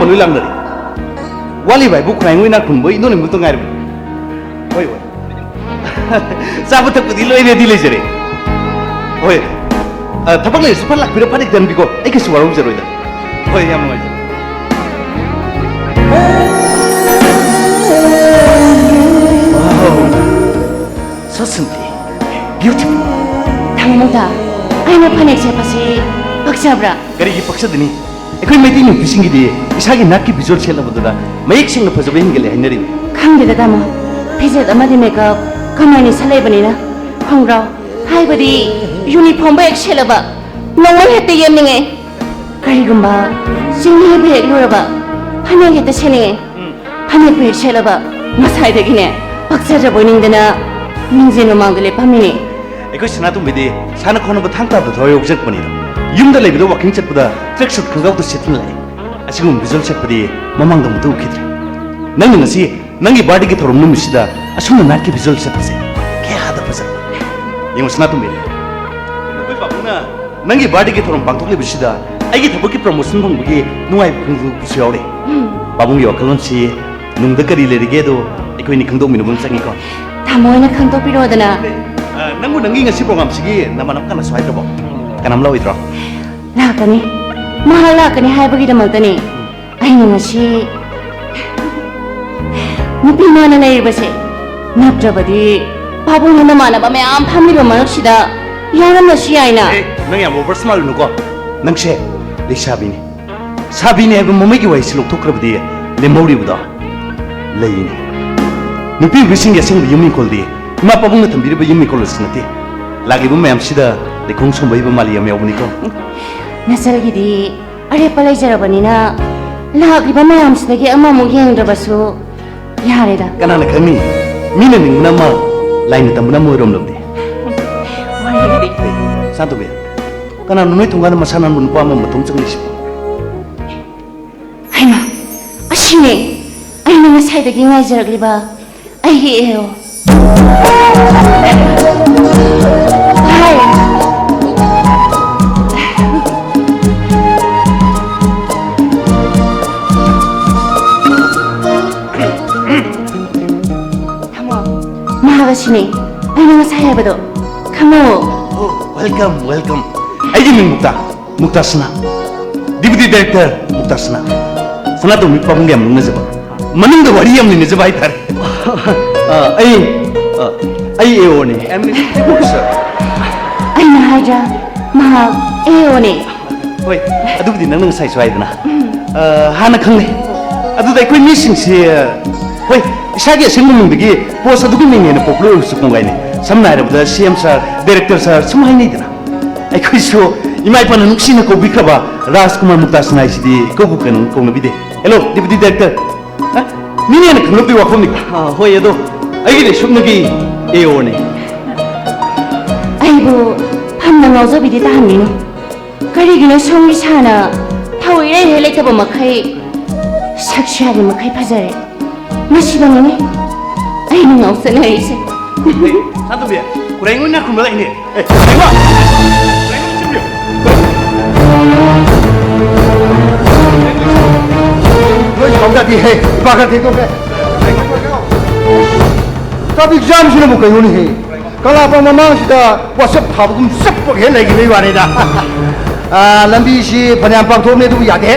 ꯂꯣꯏ ꯂꯥꯡꯅꯔꯦ꯫ ꯋꯥꯠꯂꯤꯕ ꯍꯥꯏꯕꯨ ꯈꯨꯔꯥꯏ ꯏꯅꯥꯛ ꯈꯨꯟꯕ ꯏꯟꯗꯣꯟ ꯏꯃꯨꯡꯇ ꯉꯥꯏꯔꯕꯅꯤ꯫ ꯍꯣꯏ, ꯍꯣꯏ꯫ ꯆꯥꯕ ꯊꯛꯄꯗꯤ ꯂꯣꯏ ready ꯂꯩꯖꯔꯦ꯫ ꯍꯣꯏ꯫ ꯑ, ꯊꯕꯛ ꯂꯩꯔꯁꯨ ꯐꯠ ꯂꯥꯛꯄꯤꯔꯣ, ꯐꯠ ꯍꯦꯛ ꯆꯟꯕꯤꯀꯣ꯫ ꯑꯩ ꯀꯩꯁꯨ ꯋꯥꯔꯧꯖꯔꯣꯏꯗ꯫ ꯍꯣꯏ, ꯌꯥꯝ ꯅꯨꯡꯉꯥꯏꯖꯔꯦ꯫ Wow. So simply beautiful. ꯊꯥꯡꯃꯣꯗ, ꯑꯩꯅ ꯐꯅꯦꯛ ꯁꯦꯠꯄꯁꯤ ꯄꯛꯆꯕ꯭ꯔꯥ? ꯀꯔꯤꯒꯤ ꯄꯛꯆꯗꯅꯤ? ꯑꯩꯈꯣꯏ ꯃꯩꯇꯩ ꯅꯨꯄꯤꯁꯤꯡꯒꯤꯗꯤ ꯏꯁꯥꯒꯤ ꯅꯥꯠꯀꯤ ꯐꯤꯖꯣꯜ ꯁꯦꯠꯂꯕꯗꯨꯅ ꯃꯌꯦꯛ ꯁꯦꯡꯅ ꯐꯖꯕ ꯍꯦꯟꯒꯠꯂꯦ ꯍꯥꯏꯅꯔꯤꯕ꯫ ꯈꯪꯗꯦꯗ ꯇꯥꯃꯣ, ꯐꯤꯖꯦꯠ ꯑꯃꯗꯤ ꯃꯦꯀꯞ ꯀꯃꯥꯏꯅ ꯁꯦꯠꯂꯛꯏꯕꯅꯤꯅ ꯈꯣꯡꯒ꯭ꯔꯥꯎ ꯍꯥꯏꯕꯗꯤ ꯌꯨꯅꯤꯐꯣꯔꯝ ꯍꯦꯛ ꯁꯦꯠꯂꯕ ꯅꯣꯡꯃꯩ ꯍꯦꯛꯇ ꯌꯦꯞꯅꯤꯡꯉꯦ꯫ ꯀꯔꯤꯒꯨꯝꯕ ꯆꯤꯡ ꯍꯦꯛ ꯍꯦꯛꯂꯨꯔꯕ ꯐꯅꯦꯛ ꯍꯦꯛꯇ ꯁꯦꯠꯅꯤꯡꯉꯦ꯫ ꯐꯅꯦꯛꯄꯨ ꯍꯦꯛ ꯁꯦꯠꯂꯕ ꯉꯁꯥꯏꯗꯒꯤꯅꯦ ꯄꯛꯆꯗ꯭ꯔꯕꯣꯏ ꯅꯤꯡꯗꯅ ꯃꯤꯡꯖꯦꯜ ꯃꯃꯥꯡꯗ ꯂꯦꯞꯄꯝꯃꯤꯅꯦ꯫ ꯑꯩꯈꯣꯏ ꯁꯅꯥꯇꯣꯝꯕꯤꯗꯤ ꯁꯥꯟꯅ ꯈꯣꯠꯅꯕ ꯊꯥꯡ ꯇꯥꯗ ꯊꯋꯥꯏ ꯌꯥꯎꯖꯔꯛꯄꯅꯤꯗꯣ꯫ ꯌꯨꯝꯗ ꯂꯩꯕꯗ ꯋꯥꯀꯤꯡ ꯆꯠꯄꯗ ꯇ꯭ꯔꯦꯛ ꯁꯨꯠ ꯈꯣꯡꯒ꯭ꯔꯥꯎꯗ ꯁꯦꯠꯇꯨꯅ ꯂꯥꯛꯏ꯫ ꯑꯁꯤꯒꯨꯝꯕ ꯐꯤꯖꯣꯜ ꯁꯦꯠꯄꯗꯤ ꯃꯃꯥꯡꯗ ꯑꯃꯨꯛꯇ ꯎꯈꯤꯗ꯭ꯔꯤ꯫ ꯅꯪꯅ ꯉꯁꯤ ꯅꯪꯒꯤ ꯕꯥꯔꯗꯦꯒꯤ ꯊꯧꯔꯝ ꯅꯨꯃꯤꯠꯁꯤꯗ ꯑꯁꯨꯝꯅ ꯅꯥꯠꯀꯤ ꯐꯤꯖꯣꯜ ꯁꯦꯠꯄꯁꯦ ꯀꯌꯥꯗ ꯐꯖꯔꯕ꯫ ꯌꯦꯡꯉꯨ ꯁꯅꯥꯇꯣꯝꯕꯤ, ꯑꯩꯈꯣꯏ ꯄꯥꯕꯨꯡꯅ ꯅꯪꯒꯤ ꯕꯥꯔꯗꯦꯒꯤ ꯊꯧꯔꯝ ꯄꯥꯡꯊꯣꯛꯂꯤꯕꯁꯤꯗ ꯑꯩꯒꯤ ꯊꯕꯛꯀꯤ ꯄ꯭ꯔꯃꯣꯁꯟ ꯐꯪꯕꯒꯤ ꯅꯨꯡꯉꯥꯏꯕ ꯐꯣꯡꯗꯣꯛꯄꯁꯨ ꯌꯥꯎꯔꯦ꯫ ꯄꯥꯕꯨꯡꯒꯤ ꯋꯥꯈꯜꯂꯣꯟꯁꯤ ꯅꯨꯡꯗ ꯀꯔꯤ ꯂꯩꯔꯤꯒꯦꯗꯣ ꯑꯩꯈꯣꯏꯅꯤ ꯈꯪꯗꯣꯛꯃꯤꯟꯅꯕ ꯑꯃ ꯆꯪꯉꯤꯀꯣ꯫ ꯇꯥꯃꯣ ꯍꯣꯏꯅ ꯈꯪꯗꯣꯛꯄꯤꯔꯣꯗꯅ꯫ ꯑ, ꯅꯪꯕꯨ ꯅꯪꯒꯤ ꯉꯁꯤ ꯄ꯭ꯔꯣꯒꯥꯝꯁꯤꯒꯤ ꯅꯃꯥꯟꯅꯕ ꯀꯅꯥꯁꯨ ꯍꯥꯏꯗ꯭ꯔꯕꯣ? ꯀꯅꯥꯝ ꯂꯥꯛꯑꯣꯏꯗ꯭ꯔꯣ? ꯂꯥꯛꯀꯅꯤ꯫ ꯃꯍꯥꯛ ꯂꯥꯛꯀꯅꯤ ꯍꯥꯏꯕꯒꯤꯗꯃꯛꯇꯅꯤ ꯑꯩꯅ ꯉꯁꯤ ꯅꯨꯄꯤ ꯃꯥꯅ ꯂꯩꯔꯤꯕꯁꯦ꯫ ꯅꯠꯇ꯭ꯔꯕꯗꯤ ꯄꯥꯕꯨꯡꯒꯤ ꯃꯃꯥꯟꯅꯕ ꯃꯌꯥꯝ ꯐꯝꯂꯤꯕ ꯃꯔꯛꯁꯤꯗ ꯌꯥꯎꯔꯝꯕꯁꯨ ꯌꯥꯏꯅ꯫ ꯑꯦ, ꯅꯪ ꯌꯥꯝ ꯑꯣꯚꯔ ꯁ꯭ꯃꯥꯔꯠ ꯅꯨꯀꯣ꯫ ꯅꯪꯁꯦ ꯂꯩꯁꯥꯕꯤꯅꯤ꯫ ꯁꯥꯕꯤꯅꯤ ꯍꯥꯏꯕ ꯃꯃꯩꯒꯤ ꯋꯥꯍꯩꯁꯤ ꯂꯧꯊꯣꯛꯈ꯭ꯔꯕꯗꯤ ꯂꯦꯝꯍꯧꯔꯤꯕꯗꯣ ꯂꯩꯅꯤ꯫ ꯅꯨꯄꯤ ꯑꯣꯏꯕꯤꯁꯤꯡꯒꯤ ꯑꯁꯦꯡꯕ ꯌꯨꯝ ꯏꯪꯈꯣꯜꯗꯤ ꯏꯃꯥ ꯄꯥꯕꯨꯡꯅ ꯊꯝꯕꯤꯔꯤꯕ ꯌꯨꯝ ꯏꯪꯈꯣꯜ ꯑꯁꯤ ꯅꯠꯇꯦ꯫ ꯂꯥꯛꯂꯤꯕ ꯃꯌꯥꯝꯁꯤꯗ ꯂꯩꯈꯣꯡ ꯁꯣꯝꯕ ꯍꯩꯕ ꯃꯥꯜꯂꯤ ꯌꯥꯝ ꯌꯥꯎꯕꯅꯤꯀꯣ꯫ ꯅꯆꯜꯒꯤꯗꯤ ꯑꯔꯦꯞꯄ ꯂꯩꯖꯔꯕꯅꯤꯅ ꯂꯥꯛꯂꯤꯕ ꯃꯌꯥꯝꯁꯤꯗꯒꯤ ꯑꯃꯃꯨꯛ ꯌꯦꯡꯗ꯭ꯔꯕꯁꯨ ꯌꯥꯔꯦꯗ꯫ ꯀꯅꯥꯅ ꯈꯪꯅꯤ? ꯃꯤꯅ ꯅꯤꯡꯕꯅ ꯑꯃ, ꯂꯥꯏꯅ ꯇꯝꯕꯅ ꯑꯃ ꯑꯣꯏꯔꯝꯂꯕꯗꯤ꯫ ꯋꯥꯔꯤꯒꯗꯤ꯫ ꯁꯥꯟꯇꯣꯝꯕꯤ, ꯀꯅꯥꯅꯣ ꯅꯣꯏ ꯊꯣꯡꯒꯥꯟꯗ ꯃꯁꯥ ꯅꯥꯟꯕ ꯅꯨꯄꯥ ꯑꯃ ꯃꯇꯣꯝ ꯆꯪꯂꯤꯁꯤꯕꯣ? ꯍꯩꯃꯥ, ꯑꯁꯤꯅꯦ ꯑꯩꯅ ꯉꯁꯥꯏꯗꯒꯤ ꯉꯥꯏꯖꯔꯛꯂꯤꯕ ꯑꯩꯒꯤ ꯑꯦꯜ꯫ ꯍꯥꯏ꯫ ꯍꯥꯏꯕꯗꯣ ꯈꯪꯉꯣ꯫ Oh, welcome, welcome. ꯑꯩꯒꯤ ꯃꯤꯡ ꯃꯨꯛꯇꯥ, ꯃꯨꯛꯇꯥ ꯁꯅꯥ꯫ Deputy Director ꯃꯨꯛꯇꯥ ꯁꯅꯥ꯫ ꯁꯅꯥꯇꯣꯝꯕꯤ ꯄꯥꯕꯨꯡꯒ ꯌꯥꯝ ꯅꯣꯛꯅꯖꯕ꯫ ꯃꯅꯨꯡꯗ ꯋꯥꯔꯤ ꯌꯥꯝ ꯂꯩꯅꯖꯕ ꯍꯥꯏꯇꯥꯔꯦ꯫ ꯑ, ꯑꯩ, ꯑ, ꯑꯩ ꯑꯦ ꯑꯣꯅꯤ꯫ M S C sir. ꯑꯩꯅ ꯍꯥꯏꯗ꯭ꯔꯥ, ꯃꯍꯥꯛ ꯑꯦ ꯑꯣꯅꯦ꯫ ꯍꯣꯏ, ꯑꯗꯨꯕꯨꯗꯤ ꯅꯪꯅ ꯉꯁꯥꯏꯁꯨ ꯍꯥꯏꯗꯅ꯫ ꯑ, ꯍꯥꯟꯅ ꯈꯪꯅꯩ꯫ ꯑꯗꯨꯗ ꯑꯩꯈꯣꯏ ꯃꯤꯁꯤꯡꯁꯤ, ꯍꯣꯏ, ꯏꯁꯥꯒꯤ ꯑꯁꯦꯡꯕ ꯃꯤꯡꯗꯒꯤ ꯄꯣꯁ ꯑꯗꯨꯒꯤ ꯃꯤꯡꯅ ꯍꯦꯟꯅ ꯄꯣꯄꯨꯂꯔ ꯑꯣꯏꯕꯁꯨ ꯀꯣꯡꯒꯥꯏꯅꯤ꯫ ꯁꯝꯅ ꯍꯥꯏꯔꯕꯗ ꯁꯤ ꯑꯦꯝ ꯁꯥꯔ, ꯗꯥꯏꯔꯦꯛꯇꯔ ꯁꯥꯔ ꯁꯨꯝ ꯍꯥꯏꯅꯩꯗꯅ꯫ ꯑꯩꯈꯣꯏꯁꯨ ꯏꯃꯥ ꯏꯄꯥꯅ ꯅꯨꯡꯁꯤꯅ ꯀꯧꯕꯤꯈ꯭ꯔꯕ ꯔꯥꯖꯀꯨꯃꯥꯔ ꯃꯨꯛꯇꯥꯁꯅꯥ ꯍꯥꯏꯁꯤꯗꯤ ꯏꯀꯧꯕꯨ ꯀꯩꯅꯣ ꯀꯧꯅꯕꯤꯗꯦ꯫ Hello, ꯗꯦꯄꯨꯇꯤ director. ꯍꯥ? ꯃꯤꯅ ꯍꯦꯟꯅ ꯈꯪꯂꯛꯄꯒꯤ ꯋꯥꯐꯝꯅꯤ꯫ ꯑꯥ, ꯍꯣꯏ, ꯑꯗꯣ ꯑꯩꯒꯤꯗꯤ ꯁꯨꯞꯅꯒꯤ ꯑꯦ ꯑꯣꯅꯤ꯫ ꯑꯩꯕꯨ ꯐꯝꯅ ꯉꯥꯎꯖꯕꯤꯗꯤ ꯇꯥꯍꯟꯕꯤꯅꯨ꯫ ꯀꯔꯤꯒꯤꯅꯣ ꯁꯣꯝꯒꯤ ꯁꯥꯅ ꯊꯧ ꯏꯔꯩ ꯍꯦꯛ ꯂꯩꯇꯕ ꯃꯈꯩ ꯁꯛꯁꯨ ꯌꯥꯔꯤ ꯃꯈꯩ ꯐꯖꯔꯦ꯫ ꯃꯁꯤꯗꯅꯤꯅꯦ ꯑꯩꯅ ꯉꯥꯎꯆꯠꯅꯔꯤꯁꯦ꯫ ꯑꯦ, ꯁꯅꯥꯇꯣꯝꯕꯤ, ꯈꯨꯔꯥꯏꯉꯣꯟꯅ ꯈꯨꯝꯕ ꯂꯥꯛꯏꯅꯦ꯫ ꯑꯦ, ꯈꯨꯔꯥꯏꯉꯣ! ꯈꯨꯔꯥꯏꯉꯣꯟ ꯆꯤꯡꯕꯤꯌꯨ꯫ ꯅꯣꯏ ꯁꯥꯎꯖꯥꯗꯦꯍꯦ, ꯏꯄꯥ ꯈꯔ ꯊꯦꯡꯗꯣꯛꯈ꯭ꯔꯦ꯫ Traffic jamꯁꯤꯅꯕꯨ ꯀꯩꯅꯣꯅꯦꯍꯦ? ꯀꯪꯂꯥꯄꯥ ꯃꯃꯥꯡꯁꯤꯗ ꯋꯥꯆꯞ ꯊꯥꯕꯒꯨꯝ ꯆꯞꯄꯒ ꯍꯦꯛ ꯂꯩꯈꯤꯕꯩ ꯋꯥꯅꯤꯗ꯫ ꯑꯥ, ꯂꯝꯕꯤꯁꯤ ꯐꯅꯌꯥꯝ ꯄꯥꯛꯊꯣꯛꯑꯕꯅꯤ, ꯑꯗꯨꯕꯨ ꯌꯥꯗꯦ꯫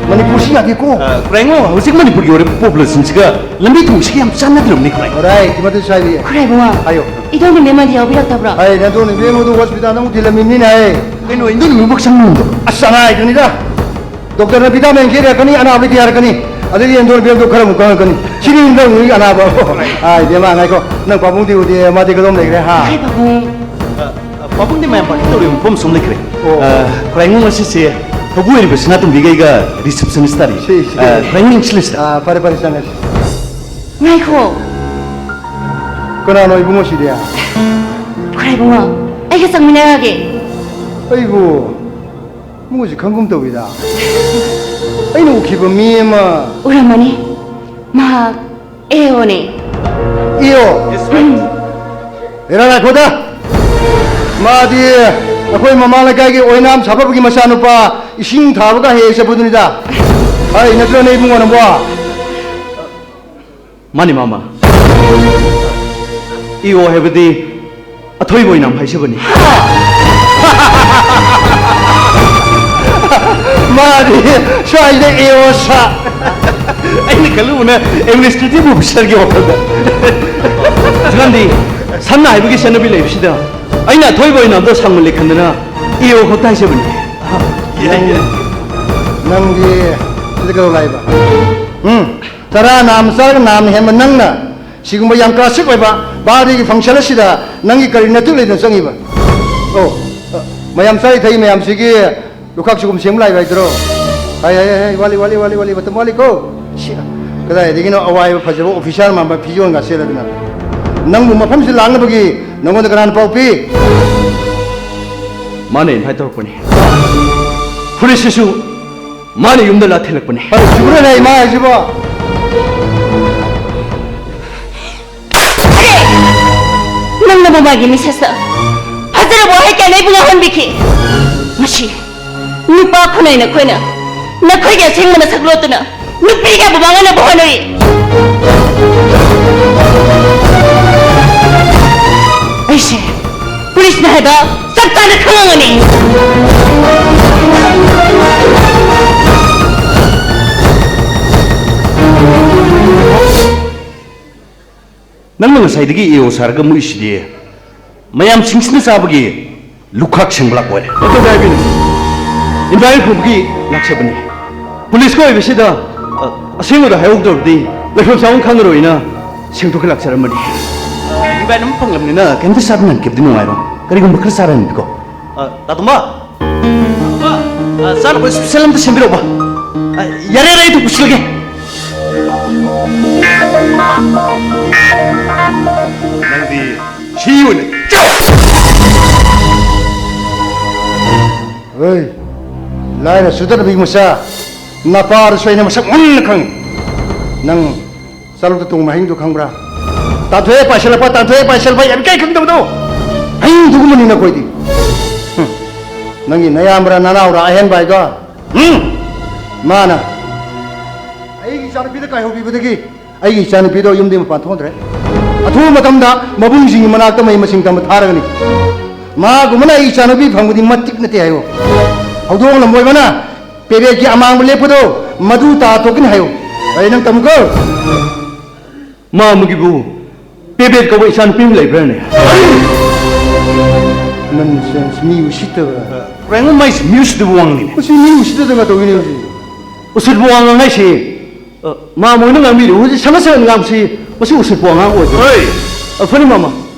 ꯃꯅꯤꯄꯨꯔꯁꯤ ꯌꯥꯗꯦꯀꯣ꯫ ꯑ, ꯈꯨꯔꯥꯏꯉꯣ, ꯍꯧꯖꯤꯛ ꯃꯅꯤꯄꯨꯔꯒꯤ ꯑꯣꯏꯔꯤꯕ ꯄꯣꯄꯨꯂꯦꯁꯟꯁꯤꯒ ꯂꯝꯕꯤ ꯊꯣꯡꯁꯤꯒ ꯌꯥꯝ ꯆꯥꯟꯅꯗ꯭ꯔꯕꯅꯤ, ꯈꯨꯔꯥꯏ꯫ Alright, ꯃꯗꯨ ꯁ꯭ꯋꯥꯏꯗ ꯌꯥꯏ꯫ ꯈꯨꯔꯥꯏꯕꯨꯡꯉꯣ, ꯍꯥꯏꯌꯣ꯫ ꯏꯗꯣꯝ ꯅꯨꯃꯤꯠ ꯑꯃꯗꯤ ꯌꯥꯎꯕꯤꯔꯛꯇꯕ꯭ꯔꯣ? ꯑꯩ ꯅꯦꯟꯗꯣ ꯅꯨꯃꯤꯠ ꯑꯃꯗꯨ ꯍꯣꯁꯄꯤꯇꯥꯜꯗ ꯑꯃꯨꯛ ꯊꯤꯜꯂꯝꯃꯤꯅꯤꯅꯦ꯫ ꯀꯩꯅꯣ, ꯏꯟꯗꯣ ꯅꯨꯃꯤꯠꯃꯛ ꯆꯪꯉꯝꯗꯣ? ꯑꯁ, ꯑꯉꯥꯏꯗꯨꯅꯤꯗ꯫ ꯗꯣꯛꯇꯔꯅ ꯚꯤꯇꯥꯃꯤꯟ ꯈꯦꯠ ꯏꯔꯛꯀꯅꯤ, ꯑꯅꯥꯕ ꯊꯤ ꯍꯥꯏꯔꯛꯀꯅꯤ꯫ ꯑꯗꯒꯤ ꯏꯟꯗꯣ ꯅꯨꯃꯤꯠ ꯑꯃꯗꯨ ꯈꯔ ꯑꯃꯨꯛ ꯈꯪꯉꯛꯀꯅꯤ꯫ ꯁꯤꯅꯤ ꯏꯟꯗꯣ ꯅꯨꯃꯤꯠ ꯑꯅꯥꯕ꯫ ꯑꯥ, ꯏꯕꯦꯝꯃ, ꯉꯥꯏꯈꯣ꯫ ꯅꯪ ꯄꯥꯕꯨꯡꯗꯤ ꯎꯗꯦ, ꯃꯥꯗꯤ ꯀꯗꯣꯝ ꯂꯩꯈ꯭ꯔꯦ, ꯍꯥ? ꯈꯨꯔꯥꯏ ꯄꯥꯕꯨꯡ꯫ ꯑ, ꯑ, ꯄꯥꯕꯨꯡꯗꯤ ꯃꯌꯥꯝ ꯄꯥꯔꯇꯤ ꯇꯧꯔꯤꯕ ꯃꯐꯝ ꯁꯨꯝ ꯂꯩꯈ꯭ꯔꯦ꯫ ꯑꯣ꯫ ꯑ, ꯈꯨꯔꯥꯏꯉꯣ ꯉꯁꯤꯁꯦ ꯊꯧꯕꯨ ꯑꯣꯏꯔꯤꯕ ꯁꯅꯥꯇꯣꯝꯕꯤꯒ ꯑꯩꯒ receptionist ꯇꯥꯔꯤ꯫ ꯁꯤ, ꯁꯤ꯫ ꯑ, ꯈꯨꯔꯥꯏꯉꯣ ꯁꯤꯜꯂꯁꯤꯗ꯫ ꯑ, ꯐꯔꯦ, ꯐꯔꯦ, ꯆꯪꯉꯁꯤ꯫ ꯉꯥꯏꯈꯣ꯫ ꯀꯅꯥꯅꯣ ꯏꯕꯨꯡꯉꯣ ꯁꯤꯗꯤ? ꯈꯨꯔꯥꯏ ꯏꯕꯨꯡꯉꯣ, ꯑꯩꯒ ꯆꯪꯃꯤꯟꯅꯔꯒꯦ꯫ ꯑꯩꯕꯨ ꯏꯕꯨꯡꯉꯣꯁꯤ ꯈꯪꯒꯨꯝ ꯇꯧꯏꯗ꯫ ꯑꯩꯅ ꯎꯈꯤꯕ ꯃꯤ ꯑꯃ꯫ ꯎꯔꯝꯃꯅꯤ꯫ ꯃꯍꯥꯛ ꯑꯦ ꯑꯣꯅꯦ꯫ ꯏ ꯑꯣ? Yes, right. ꯎꯝ꯫ ꯍꯦꯔꯥ, ꯉꯥꯏꯈꯣꯗ꯫ ꯃꯥꯗꯤ ꯑꯩꯈꯣꯏ ꯃꯃꯥꯡ ꯂꯩꯀꯥꯏꯒꯤ ꯑꯣꯏꯅꯥꯝ ꯁꯥꯐꯕꯒꯤ ꯃꯆꯥꯅꯨꯄꯥ ꯏꯁꯤꯡ ꯊꯥꯕꯒ ꯍꯦꯛ ꯍꯦꯛ ꯆꯠꯄꯗꯨꯅꯤꯗ꯫ ꯍꯥꯏ ꯅꯠꯇ꯭ꯔꯣꯅꯦ ꯏꯕꯨꯡꯉꯣ ꯅꯪꯕꯣ? ꯃꯥꯅꯤ, ꯃꯥꯃ꯫ ꯏ ꯑꯣ ꯍꯥꯏꯕꯗꯤ ꯑꯊꯣꯏꯕ ꯑꯣꯏꯅꯥꯝ ꯍꯥꯏꯖꯕꯅꯤ꯫ ꯃꯥꯗꯤ ꯁ꯭ꯋꯥꯏꯗ ꯑꯦ ꯑꯣ ꯁꯥ꯫ ꯑꯩꯅ ꯈꯜꯂꯨꯕꯅ ꯑꯦꯗꯃꯤꯅꯤꯁꯇ꯭ꯔꯦꯇꯤꯚ ꯑꯣꯐꯤꯁꯥꯔꯒꯤ ꯋꯥꯈꯜꯗ꯫ ꯍꯧꯖꯤꯛꯀꯥꯟꯗꯤ ꯁꯝꯅ ꯍꯥꯏꯕꯒꯤ ꯆꯠꯅꯕꯤ ꯂꯩꯕꯁꯤꯗ ꯑꯩꯅ ꯑꯊꯣꯏꯕ ꯑꯣꯏꯅꯥꯝꯗ ꯁꯥꯡꯃꯜꯂꯦ ꯈꯟꯗꯅ ꯑꯦ ꯑꯣ ꯈꯛꯇ ꯍꯥꯏꯖꯕꯅꯤ꯫ ꯅꯪ, ꯅꯪꯗꯤ ꯁꯤꯗ ꯀꯩꯗꯧ ꯂꯥꯛꯏꯕ? ꯎꯝ? ꯆꯔꯥ ꯅꯥꯝ ꯆꯥꯔꯒ ꯅꯥꯝ ꯍꯦꯟꯕ ꯅꯪꯅ ꯁꯤꯒꯨꯝꯕ ꯌꯥꯝ ꯀ꯭ꯂꯥꯁꯤꯛ ꯑꯣꯏꯕ ꯕꯥꯔꯗꯦꯒꯤ ꯐꯪꯁꯟ ꯑꯁꯤꯗ ꯅꯪꯒꯤ ꯀꯔꯤ ꯅꯇꯨ ꯂꯩꯗꯅ ꯆꯪꯉꯤꯕ? ꯑꯣ, ꯑ, ꯃꯌꯥꯝ ꯆꯥꯔꯤ ꯊꯛꯏ ꯃꯌꯥꯝꯁꯤꯒꯤ ꯂꯨꯈꯥꯛ ꯆꯒꯨꯝ ꯁꯦꯝꯕ ꯂꯥꯛꯏꯕ ꯍꯥꯏꯗꯨꯔꯣ? ꯍꯥꯏ, ꯍꯥꯏ, ꯍꯥꯏ, ꯋꯥꯠꯂꯤ, ꯋꯥꯠꯂꯤ, ꯋꯥꯠꯂꯤ, ꯋꯥꯠꯂꯤ, ꯃꯇꯝ ꯋꯥꯠꯂꯤꯀꯣ꯫ ꯁꯤ, ꯀꯗꯥꯏꯗꯒꯤꯅꯣ ꯑꯋꯥꯏꯕ ꯐꯖꯕ ꯑꯣꯐꯤꯁꯥꯔ ꯃꯥꯟꯕ ꯐꯤꯖꯣꯜꯒ ꯁꯦꯠꯂꯗꯅ? ꯅꯪꯕꯨ ꯃꯐꯝꯁꯤ ꯂꯥꯛꯅꯕꯒꯤ ꯅꯪꯉꯣꯟꯗ ꯀꯅꯥꯅ ꯄꯥꯎ ꯄꯤ? ꯃꯥꯅ invite ꯇꯧꯔꯛꯄꯅꯤ꯫ ꯐꯨꯔꯤꯠꯁꯤꯁꯨ ꯃꯥꯅ ꯌꯨꯝꯗ ꯂꯥꯛ ꯊꯤꯜꯂꯛꯄꯅꯦ꯫ ꯑꯩ ꯆꯨꯔꯦꯅꯦ ꯏꯃꯥ ꯍꯥꯏꯁꯤꯕꯣ꯫ ꯑꯔꯦ! ꯅꯪꯅ ꯃꯃꯥꯒꯤ ꯃꯤꯁꯦꯁꯇ ꯐꯖꯔꯕ ꯋꯥꯍꯩ ꯀꯌꯥꯅ ꯑꯩꯕꯨ ꯉꯥꯎꯍꯟꯕꯤꯈꯤ꯫ ꯃꯁꯤ ꯅꯨꯄꯥ ꯈꯨꯟꯅꯩ ꯅꯈꯣꯏꯅ ꯅꯈꯣꯏꯒꯤ ꯑꯁꯦꯡꯕ ꯅꯁꯛ ꯂꯣꯠꯇꯨꯅ ꯅꯨꯄꯤ ꯀꯌꯥꯕꯨ ꯃꯥꯡꯍꯟꯅꯕ ꯍꯣꯠꯅꯔꯤ꯫ ꯑꯩꯁꯦ ꯄꯨꯂꯤꯁꯅ ꯍꯥꯏꯕ ꯆꯞ ꯆꯥꯅ ꯈꯪꯉꯝꯒꯅꯤ꯫ ꯅꯪꯅ ꯉꯁꯥꯏꯗꯒꯤ ꯑꯦ ꯑꯣ ꯁꯥꯔꯒ ꯃꯨꯛꯏꯁꯤꯗꯤ ꯃꯌꯥꯝꯁꯤꯡꯁꯤꯅ ꯆꯥꯕꯒꯤ ꯂꯨꯈꯥꯛ ꯁꯦꯡꯕ ꯂꯥꯛꯄ ꯑꯣꯏꯔꯦ꯫ ꯃꯇꯧ ꯀꯥꯏꯕꯤꯅꯤ꯫ ꯏꯟꯚꯥꯏꯔꯣꯟ ꯐꯨꯕꯒꯤ ꯂꯥꯛꯆꯕꯅꯤ꯫ ꯄꯨꯂꯤꯁꯀ ꯑꯣꯏꯕꯁꯤꯗ, ꯑ, ꯑꯁꯦꯡꯕꯗꯣ ꯍꯥꯏꯍꯧꯗ꯭ꯔꯕꯗꯤ ꯂꯩꯐꯝ ꯆꯥꯐꯝ ꯈꯪꯉꯔꯣꯏꯅ ꯁꯦꯡꯗꯣꯛꯀꯦ ꯂꯥꯛꯆꯔꯝꯕꯅꯤ꯫ ꯏꯟꯚꯥꯏꯠ ꯑꯃ ꯐꯪꯂꯕꯅꯤꯅ ꯀꯩꯝꯇ ꯆꯥꯕ ꯅꯪꯈꯤꯕꯗꯤ ꯅꯨꯡꯉꯥꯏꯔꯣꯏ꯫ ꯀꯔꯤꯒꯨꯝꯕ ꯈꯔ ꯆꯥꯔ ꯍꯟꯕꯤꯀꯣ꯫ ꯑ, ꯇꯥꯇꯣꯝꯕ! ꯇꯥꯇꯣꯝꯕ! ꯑ, ꯆꯥꯅꯕ special ꯑꯝꯇ ꯁꯦꯝꯕꯤꯔꯛꯎꯕ꯫ ꯑ, ꯌꯥꯔꯦ, ꯌꯥꯔꯦ, ꯑꯩ ꯑꯗꯨꯝ ꯄꯨꯁꯤꯜꯂꯒꯦ꯫ ꯅꯪꯗꯤ ꯁꯤ ꯑꯣꯏꯅ ꯆꯥꯎ! ꯍꯣꯏ, ꯂꯥꯏꯔ ꯆꯨꯗꯠꯅꯕꯤ ꯃꯆꯥ, ꯅꯄꯥꯗꯨꯁꯨ ꯑꯩꯅ ꯃꯁꯛ ꯃꯨꯟꯅ ꯈꯪꯉꯤ꯫ ꯅꯪ ꯆꯥꯂꯨꯛꯇ ꯇꯣꯡꯕ ꯍꯌꯤꯡꯗꯨ ꯈꯪꯕ꯭ꯔꯥ? ꯇꯥꯟꯊꯣꯛꯑꯦ ꯄꯥꯏꯁꯤꯜꯂꯛꯄ, ꯇꯥꯟꯊꯣꯛꯑꯦ ꯄꯥꯏꯁꯤꯜꯂꯛꯄ, ꯌꯥꯝ ꯏꯀꯥꯏ ꯈꯪꯗꯕꯗꯣ꯫ ꯍꯌꯤꯡꯗꯨꯒꯨꯝꯕꯅꯤ ꯅꯈꯣꯏꯗꯤ꯫ ꯍꯨꯝ꯫ ꯅꯪꯒꯤ ꯅꯌꯥꯝꯕꯔꯥ ꯅꯅꯥꯎꯔꯥ ꯑꯍꯦꯟꯕ ꯍꯥꯏꯗꯣ? ꯎꯝ? ꯃꯥꯅ ꯑꯩꯒꯤ ꯏꯆꯥꯅꯨꯄꯤꯗ ꯀꯥꯏꯍꯧꯕꯤꯕꯗꯒꯤ ꯑꯩꯒꯤ ꯏꯆꯥꯅꯨꯄꯤꯗꯣ ꯌꯨꯝꯗꯒꯤ ꯃꯄꯥꯟ ꯊꯣꯛꯍꯟꯗ꯭ꯔꯦ꯫ ꯑꯊꯨꯕ ꯃꯇꯝꯗ ꯃꯕꯨꯡꯁꯤꯡꯒꯤ ꯃꯅꯥꯛꯇ ꯃꯍꯩ ꯃꯁꯤꯡ ꯇꯝꯕ ꯊꯥꯔꯒꯅꯤ꯫ ꯃꯥꯒꯨꯝꯕꯅ ꯑꯩ ꯏꯆꯥꯅꯨꯄꯤ ꯐꯪꯕꯗꯤ ꯃꯇꯤꯛ ꯅꯠꯇꯦ ꯍꯥꯏꯌꯨ꯫ ꯍꯧꯗꯣꯡ ꯂꯝꯕꯣꯏꯕꯅ ꯄꯦꯔꯦꯠꯀꯤ ꯑꯃꯥꯡꯕ ꯂꯦꯞꯄꯗꯣ ꯃꯗꯨ ꯇꯥ ꯊꯣꯛꯀꯅꯤ ꯍꯥꯏꯌꯨ꯫ ꯑꯩ ꯅꯪ ꯇꯝꯃꯨꯀꯣ꯫ ꯃꯥ ꯑꯃꯒꯤꯕꯨ ꯄꯦꯕꯦꯠ ꯀꯧꯕ ꯏꯆꯥꯅꯨꯄꯤ ꯑꯃ ꯂꯩꯕ꯭ꯔꯥꯅꯦ? ꯅꯟꯁꯦꯟꯁ, ꯃꯤ ꯎꯁꯤꯠꯇꯕ꯫ ꯀꯩꯅꯣ ꯃꯥꯏꯁꯤ ꯃꯤ ꯎꯁꯤꯠꯇꯕ ꯋꯥ ꯉꯥꯡꯉꯤꯅꯦ꯫ ꯃꯁꯤ ꯃꯤ ꯎꯁꯤꯠꯇꯗꯅ ꯇꯧꯔꯤꯅꯦ ꯍꯧꯖꯤꯛ꯫ ꯎꯁꯤꯠꯄ ꯋꯥ ꯉꯥꯡ ꯍꯥꯏꯁꯤ, ꯑ, ꯃꯥ ꯃꯣꯏꯅ ꯉꯥꯡꯕꯤꯔꯤꯕ ꯍꯧꯖꯤꯛ ꯁꯪꯒꯠ ꯁꯪꯒꯠ ꯉꯥꯡꯕꯁꯤ, ꯃꯁꯤ ꯎꯁꯤꯠꯄ ꯋꯥ ꯉꯥꯡ ꯑꯣꯏꯗ꯭ꯔꯣ? ꯍꯣꯏ꯫ ꯑ, ꯐꯅꯤ ꯃꯥꯃ,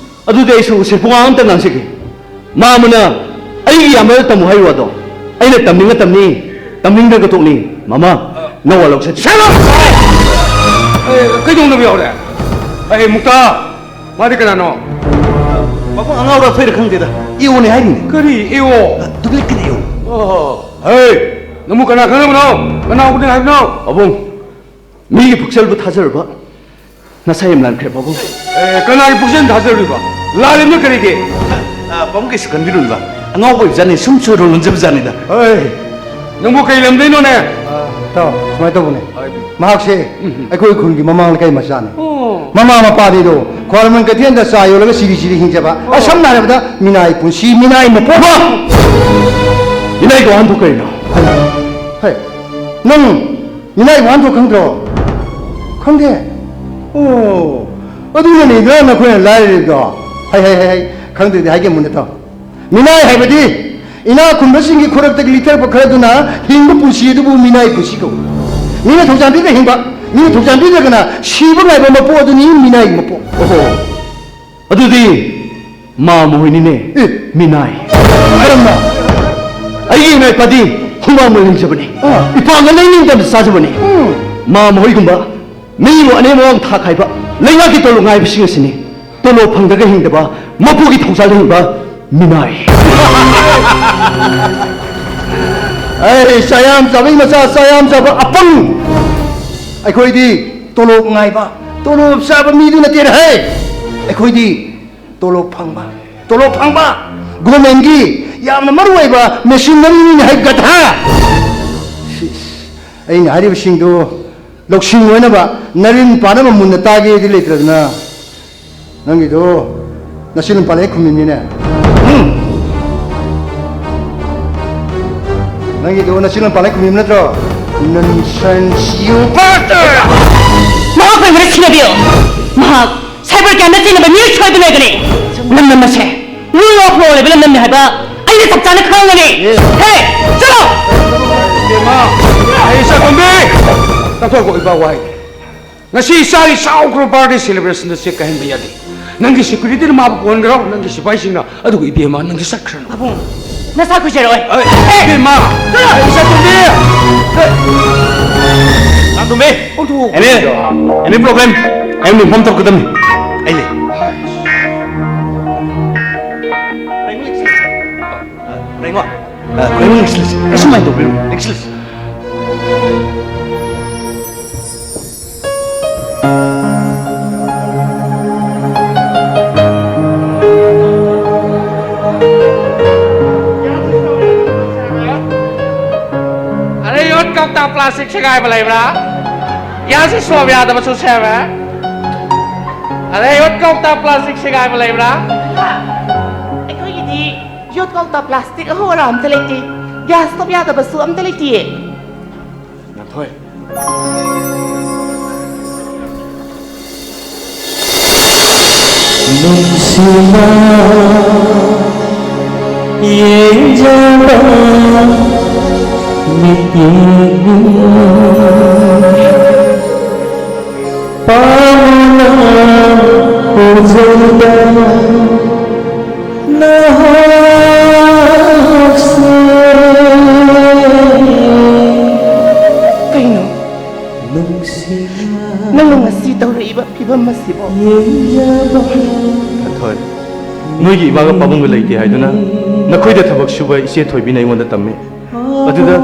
ꯑꯗꯨꯗꯤ ꯑꯩꯁꯨ ꯎꯁꯤꯠꯄ ꯋꯥ ꯑꯝꯇ ꯉꯥꯡꯖꯒꯦ꯫ ꯃꯥ ꯑꯃꯅ ꯑꯩꯒꯤ ꯏꯌꯥꯝꯕꯗ ꯇꯝꯃꯨ ꯍꯥꯏꯌꯨ ꯍꯥꯏꯗꯣ, ꯑꯩꯅ ꯇꯝꯅꯤꯡꯉ ꯇꯝꯅꯤ, ꯇꯝꯅꯤꯡꯗ꯭ꯔꯒ ꯇꯣꯛꯅꯤ꯫ ꯃꯃꯥ, ꯅꯋꯥ ꯂꯧꯁꯦ꯫ Shut up! ꯑꯦ, ꯀꯩꯗꯧꯅꯕ ꯌꯥꯎꯔꯦ? ꯑꯦ, ꯃꯨꯛꯇꯥ, ꯃꯥꯗꯤ ꯀꯅꯥꯅꯣ? ꯃꯕꯨꯡ ꯑꯉꯥꯎꯔ ꯑꯐꯩꯔ ꯈꯪꯗꯦꯗ, ꯏꯑꯣꯅꯦ ꯍꯥꯏꯔꯤꯅꯦ꯫ ꯀꯔꯤ ꯏꯑꯣ? Duplicate ꯏꯑꯣ꯫ ꯑꯣ, ꯍꯦ, ꯅꯪꯕꯨ ꯀꯅꯥ ꯈꯪꯅꯕꯅꯣ? ꯀꯅꯥ ꯎꯅꯤ ꯍꯥꯏꯕꯅꯣ? ꯄꯥꯕꯨꯡ, ꯃꯤꯒꯤ ꯄꯨꯛꯆꯦꯜꯕꯨ ꯊꯥꯖꯔꯨꯕ ꯅꯁꯥ ꯌꯥꯝ ꯂꯥꯟꯈ꯭ꯔꯦ, ꯄꯥꯕꯨꯡ꯫ ꯑꯦ, ꯀꯅꯥꯒꯤ ꯄꯨꯛꯆꯦꯜ ꯊꯥꯖꯔꯨꯔꯤꯕ? ꯂꯥꯜꯂꯤꯕꯅ ꯀꯔꯤꯒꯤ? ꯑ, ꯄꯥꯕꯨꯡ ꯀꯩꯁꯨ ꯈꯟꯕꯤꯔꯨꯅꯨꯕ꯫ ꯑꯉꯥꯎꯕ ꯑꯣꯏꯕꯖꯥꯠꯅꯤ, ꯁꯨꯝ ꯆꯨꯔꯣ ꯂꯣꯟꯖꯕꯖꯥꯠꯅꯤꯗ꯫ ꯍꯣꯏ, ꯅꯪꯕꯨ ꯀꯩ ꯂꯝꯗꯩꯅꯣꯅꯦ? ꯑ, ꯏꯇꯥꯎ, ꯁꯨꯃꯥꯏꯅ ꯇꯧꯕꯅꯦ꯫ ꯍꯣꯏ꯫ ꯃꯍꯥꯛꯁꯦ ꯎꯝ꯫ ꯑꯩꯈꯣꯏ ꯈꯨꯟꯒꯤ ꯃꯃꯥꯡ ꯂꯩꯀꯥꯏ ꯃꯆꯥꯅꯤ꯫ ꯑꯣ꯫ ꯃꯃꯥ ꯃꯄꯥꯗꯤꯗꯣ ꯈ꯭ꯋꯥꯏꯔꯝꯕꯟ ꯀꯩꯊꯦꯜꯗ ꯆꯥ ꯌꯣꯜꯂꯒ ꯁꯤꯔꯤ ꯁꯤꯔꯤ ꯍꯤꯡꯖꯕ꯫ ꯑꯣ꯫ ꯑ, ꯁꯝꯅ ꯍꯥꯏꯔꯕꯗ ꯃꯤꯅꯥꯏ ꯄꯨꯟꯁꯤ, ꯃꯤꯅꯥꯏ ꯃꯄꯣꯛ꯫ ꯃꯤꯅꯥꯏ ꯋꯥꯍꯟꯊꯣꯛ ꯀꯔꯤꯅꯣ? ꯍꯩ, ꯅꯪ ꯃꯤꯅꯥꯏ ꯋꯥꯍꯟꯊꯣꯛ ꯈꯪꯗ꯭ꯔꯣ? ꯈꯪꯗꯦ? ꯑꯣ, ꯑꯗꯨꯅꯅꯤꯗ ꯅꯈꯣꯏꯅ ꯂꯥꯏꯔꯔꯤꯕꯗꯣ꯫ ꯍꯩ, ꯍꯩ, ꯍꯩ, ꯍꯩ, ꯈꯪꯗ꯭ꯔꯗꯤ ꯍꯥꯏꯒꯦ ꯃꯨꯟꯅ ꯇꯥꯎ꯫ ꯃꯤꯅꯥꯏ ꯍꯥꯏꯕꯗꯤ ꯏꯅꯥꯛ ꯈꯨꯟꯕꯁꯤꯡꯒꯤ ꯈꯨꯔꯛꯇꯒꯤ ꯂꯤꯊꯔꯛꯄ ꯈꯔꯗꯨꯅ ꯍꯤꯡꯕ ꯄꯨꯟꯁꯤ ꯑꯗꯨꯕꯨ ꯃꯤꯅꯥꯏ ꯄꯨꯟꯁꯤ ꯀꯧꯏ꯫ ꯃꯤꯅ ꯊꯧꯖꯥꯟ ꯄꯤꯗ ꯍꯤꯡꯕ, ꯃꯤꯅ ꯊꯧꯖꯥꯟ ꯄꯤꯗ꯭ꯔꯒꯅ ꯁꯤꯕ ꯉꯥꯏꯕ ꯃꯄꯣꯛ ꯑꯗꯨꯅꯤ ꯃꯤꯅꯥꯏ ꯃꯄꯣꯛ꯫ ꯑꯣꯍꯣ, ꯑꯗꯨꯗꯤ ꯃꯥ ꯃꯈꯣꯏꯅꯤꯅꯦ꯫ ꯑꯦ꯫ ꯃꯤꯅꯥꯏ꯫ ꯀꯔꯝꯅ? ꯑꯩꯒꯤ ꯏꯃꯥ ꯏꯄꯥꯗꯤ ꯍꯨꯃꯥꯡ ꯃꯅꯨꯡ ꯂꯤꯡꯖꯕꯅꯤ꯫ ꯑꯥ꯫ ꯏꯄꯥꯡꯒ ꯂꯩꯅꯤꯡꯗꯅ ꯆꯥꯖꯕꯅꯤ꯫ ꯎꯝ꯫ ꯃꯥ ꯃꯈꯣꯏꯒꯨꯝꯕ ꯃꯤꯕꯨ ꯑꯅꯦꯝ ꯑꯋꯥꯡ ꯊꯥꯛ ꯈꯥꯏꯕ ꯂꯩꯉꯥꯛꯀꯤ ꯇꯣꯂꯣꯞ ꯉꯥꯏꯕꯁꯤꯡ ꯑꯁꯤꯅꯤ꯫ ꯇꯣꯂꯣꯞ ꯐꯪꯗ꯭ꯔꯒ ꯍꯤꯡꯗꯕ, ꯃꯄꯨꯒꯤ ꯊꯧꯖꯥꯜꯗ ꯍꯤꯡꯕ ꯃꯤꯅꯥꯏ꯫ ꯑꯩ ꯆꯥꯌꯥꯝ ꯆꯥꯕꯤ ꯃꯆꯥ, ꯆꯥꯌꯥꯝ ꯆꯥꯕ ꯑꯄꯪ꯫ ꯑꯩꯈꯣꯏꯗꯤ ꯇꯣꯂꯣꯞ ꯉꯥꯏꯕ, ꯇꯣꯂꯣꯞ ꯆꯥꯕ ꯃꯤꯗꯨ ꯅꯠꯇꯦꯅꯦ ꯍꯦ꯫ ꯑꯩꯈꯣꯏꯗꯤ ꯇꯣꯂꯣꯞ ꯐꯪꯕ, ꯇꯣꯂꯣꯞ ꯐꯪꯕ, ꯒꯣꯔꯃꯦꯟꯒꯤ ꯌꯥꯝꯅ ꯃꯔꯨ ꯑꯣꯏꯕ ꯃꯦꯁꯤꯟꯅꯔꯤꯅꯤꯅꯦ ꯍꯥꯏ ꯒꯙꯥ꯫ ꯁꯤꯁ, ꯑꯩꯅ ꯍꯥꯏꯔꯤꯕꯁꯤꯡꯗꯨ ꯂꯧꯁꯤꯡ ꯑꯣꯏꯅꯕ ꯅꯔꯤꯟ ꯄꯥꯅꯕ ꯃꯨꯟꯅ ꯇꯥꯒꯦꯗꯤ ꯂꯩꯇ꯭ꯔꯗꯅ, ꯅꯪꯒꯤꯗꯣ ꯅꯆꯤꯟ ꯄꯥꯜꯂꯦ ꯈꯨꯝꯃꯤꯅꯤꯅꯦ꯫ ꯅꯪꯒꯤꯗꯣ ꯅꯆꯤꯟ ꯄꯥꯜꯂꯦ ꯈꯨꯝꯃꯤꯕ ꯅꯠꯇ꯭ꯔꯣ? Nonsense, you bastard! ꯃꯍꯥꯛ ꯑꯣꯏꯕꯅ ꯁꯤꯟꯅꯕꯤꯌꯨ꯫ ꯃꯍꯥꯛ cyber crimeꯗ ꯆꯤꯡꯅꯕ ꯃꯤꯑꯣꯏ ꯁꯣꯏꯕ ꯂꯩꯒꯅꯤ꯫ ꯂꯝꯗꯝ ꯑꯁꯦ rule of law ꯂꯩꯕ ꯂꯝꯗꯝꯅꯤ ꯍꯥꯏꯕ ꯑꯩꯅ ꯆꯞ ꯆꯥꯅ ꯈꯪꯒꯅꯤ꯫ ꯍꯦ, ꯆꯠꯂꯣ! ꯏꯕꯦꯝꯃ, ꯑꯩ ꯏꯆꯥꯇꯣꯝꯕꯤ! ꯇꯥꯊꯣꯛꯈꯣ, ꯏꯄꯥ ꯋꯥꯍꯩ꯫ ꯉꯁꯤ ꯏꯆꯥꯒꯤ ꯆꯥꯎꯈ꯭ꯔꯕ birthday celebrationꯗ ꯆꯦꯛ ꯀꯥꯏꯍꯟꯕ ꯌꯥꯗꯦ꯫ ꯅꯪꯒꯤ securityꯅ ꯃꯥꯕꯨ ꯄꯨꯍꯟꯈ꯭ꯔꯣ, ꯅꯪꯒꯤ ꯁꯤꯐꯥꯏꯁꯤꯡꯅ꯫ ꯑꯗꯨꯒ ꯏꯕꯦꯝꯃ, ꯅꯪꯒꯤ ꯆꯠꯈ꯭ꯔꯅꯨ꯫ ꯄꯥꯕꯨꯡ, ꯅꯁꯥ ꯀꯨꯏꯖꯔꯣꯏ꯫ ꯑꯦ, ꯏꯕꯦꯝꯃ! ꯆꯠꯂꯣ! ꯏꯆꯥꯇꯣꯝꯕꯤ! ꯏꯆꯥꯇꯣꯝꯕꯤ! ꯑꯣꯟꯊꯣꯛꯑꯣ꯫ Any, any problem? ꯑꯩ ꯑꯃꯨꯛ inform ꯇꯧꯔꯛꯀꯗꯕꯅꯤ꯫ ꯑꯩ ꯂꯩ꯫ ꯔꯦꯡꯉꯣ꯫ ꯑ, ꯔꯦꯡꯉꯣ, ꯂꯩꯁꯤ, ꯂꯩꯁꯤ꯫ ꯀꯩꯁꯨꯝ ꯍꯥꯏꯗꯧ, ꯔꯦꯡꯉꯣ꯫ ꯂꯩꯁꯤ, ꯂꯩꯁꯤ꯫ ꯑꯔꯦ, ꯌꯣꯠ ꯀꯧꯇꯥ plastic ꯁꯦꯒꯥꯏꯕ ꯂꯩꯕ꯭ꯔꯥ? Gas stove ꯌꯥꯗꯕꯁꯨ ꯁꯦꯝꯃꯦ꯫ ꯑꯔꯦ, ꯌꯣꯠ ꯀꯧꯇꯥ plastic ꯁꯦꯒꯥꯏꯕ ꯂꯩꯕ꯭ꯔꯥ? ꯑꯩꯈꯣꯏꯒꯤꯗꯤ ꯌꯣꯠ ꯀꯧꯇꯥ plastic ꯑꯍꯧ ꯑꯔꯥ ꯑꯝꯇ ꯂꯩꯇꯦ꯫ Gas stove ꯌꯥꯗꯕꯁꯨ ꯑꯝꯇ ꯂꯩꯇꯤꯌꯦ꯫ ꯉꯥꯟꯊꯣꯏ꯫ ꯅꯨꯡꯁꯤꯅ ꯌꯦꯡꯖꯕ ꯃꯤꯠꯌꯦꯡꯅꯤ꯫ ꯄꯥꯝꯅ ꯎꯖꯩꯗ ꯅꯍꯥꯛꯁꯦ꯫ ꯀꯩꯅꯣ? ꯅꯪꯅ ꯉꯁꯤ ꯇꯧꯔꯛꯏꯕ ꯐꯤꯕꯝ ꯑꯁꯤꯕꯣ? ꯊꯣꯏ, ꯅꯣꯏꯒꯤ ꯏꯃꯥꯒ ꯄꯥꯕꯨꯡꯒ ꯂꯩꯇꯦ ꯍꯥꯏꯗꯨꯅ ꯅꯈꯣꯏꯗ ꯊꯕꯛ ꯁꯨꯕ ꯏꯆꯦ ꯊꯣꯏꯕꯤꯅ ꯑꯩꯉꯣꯟꯗ ꯇꯝꯃꯤ꯫ ꯑꯗꯨꯗ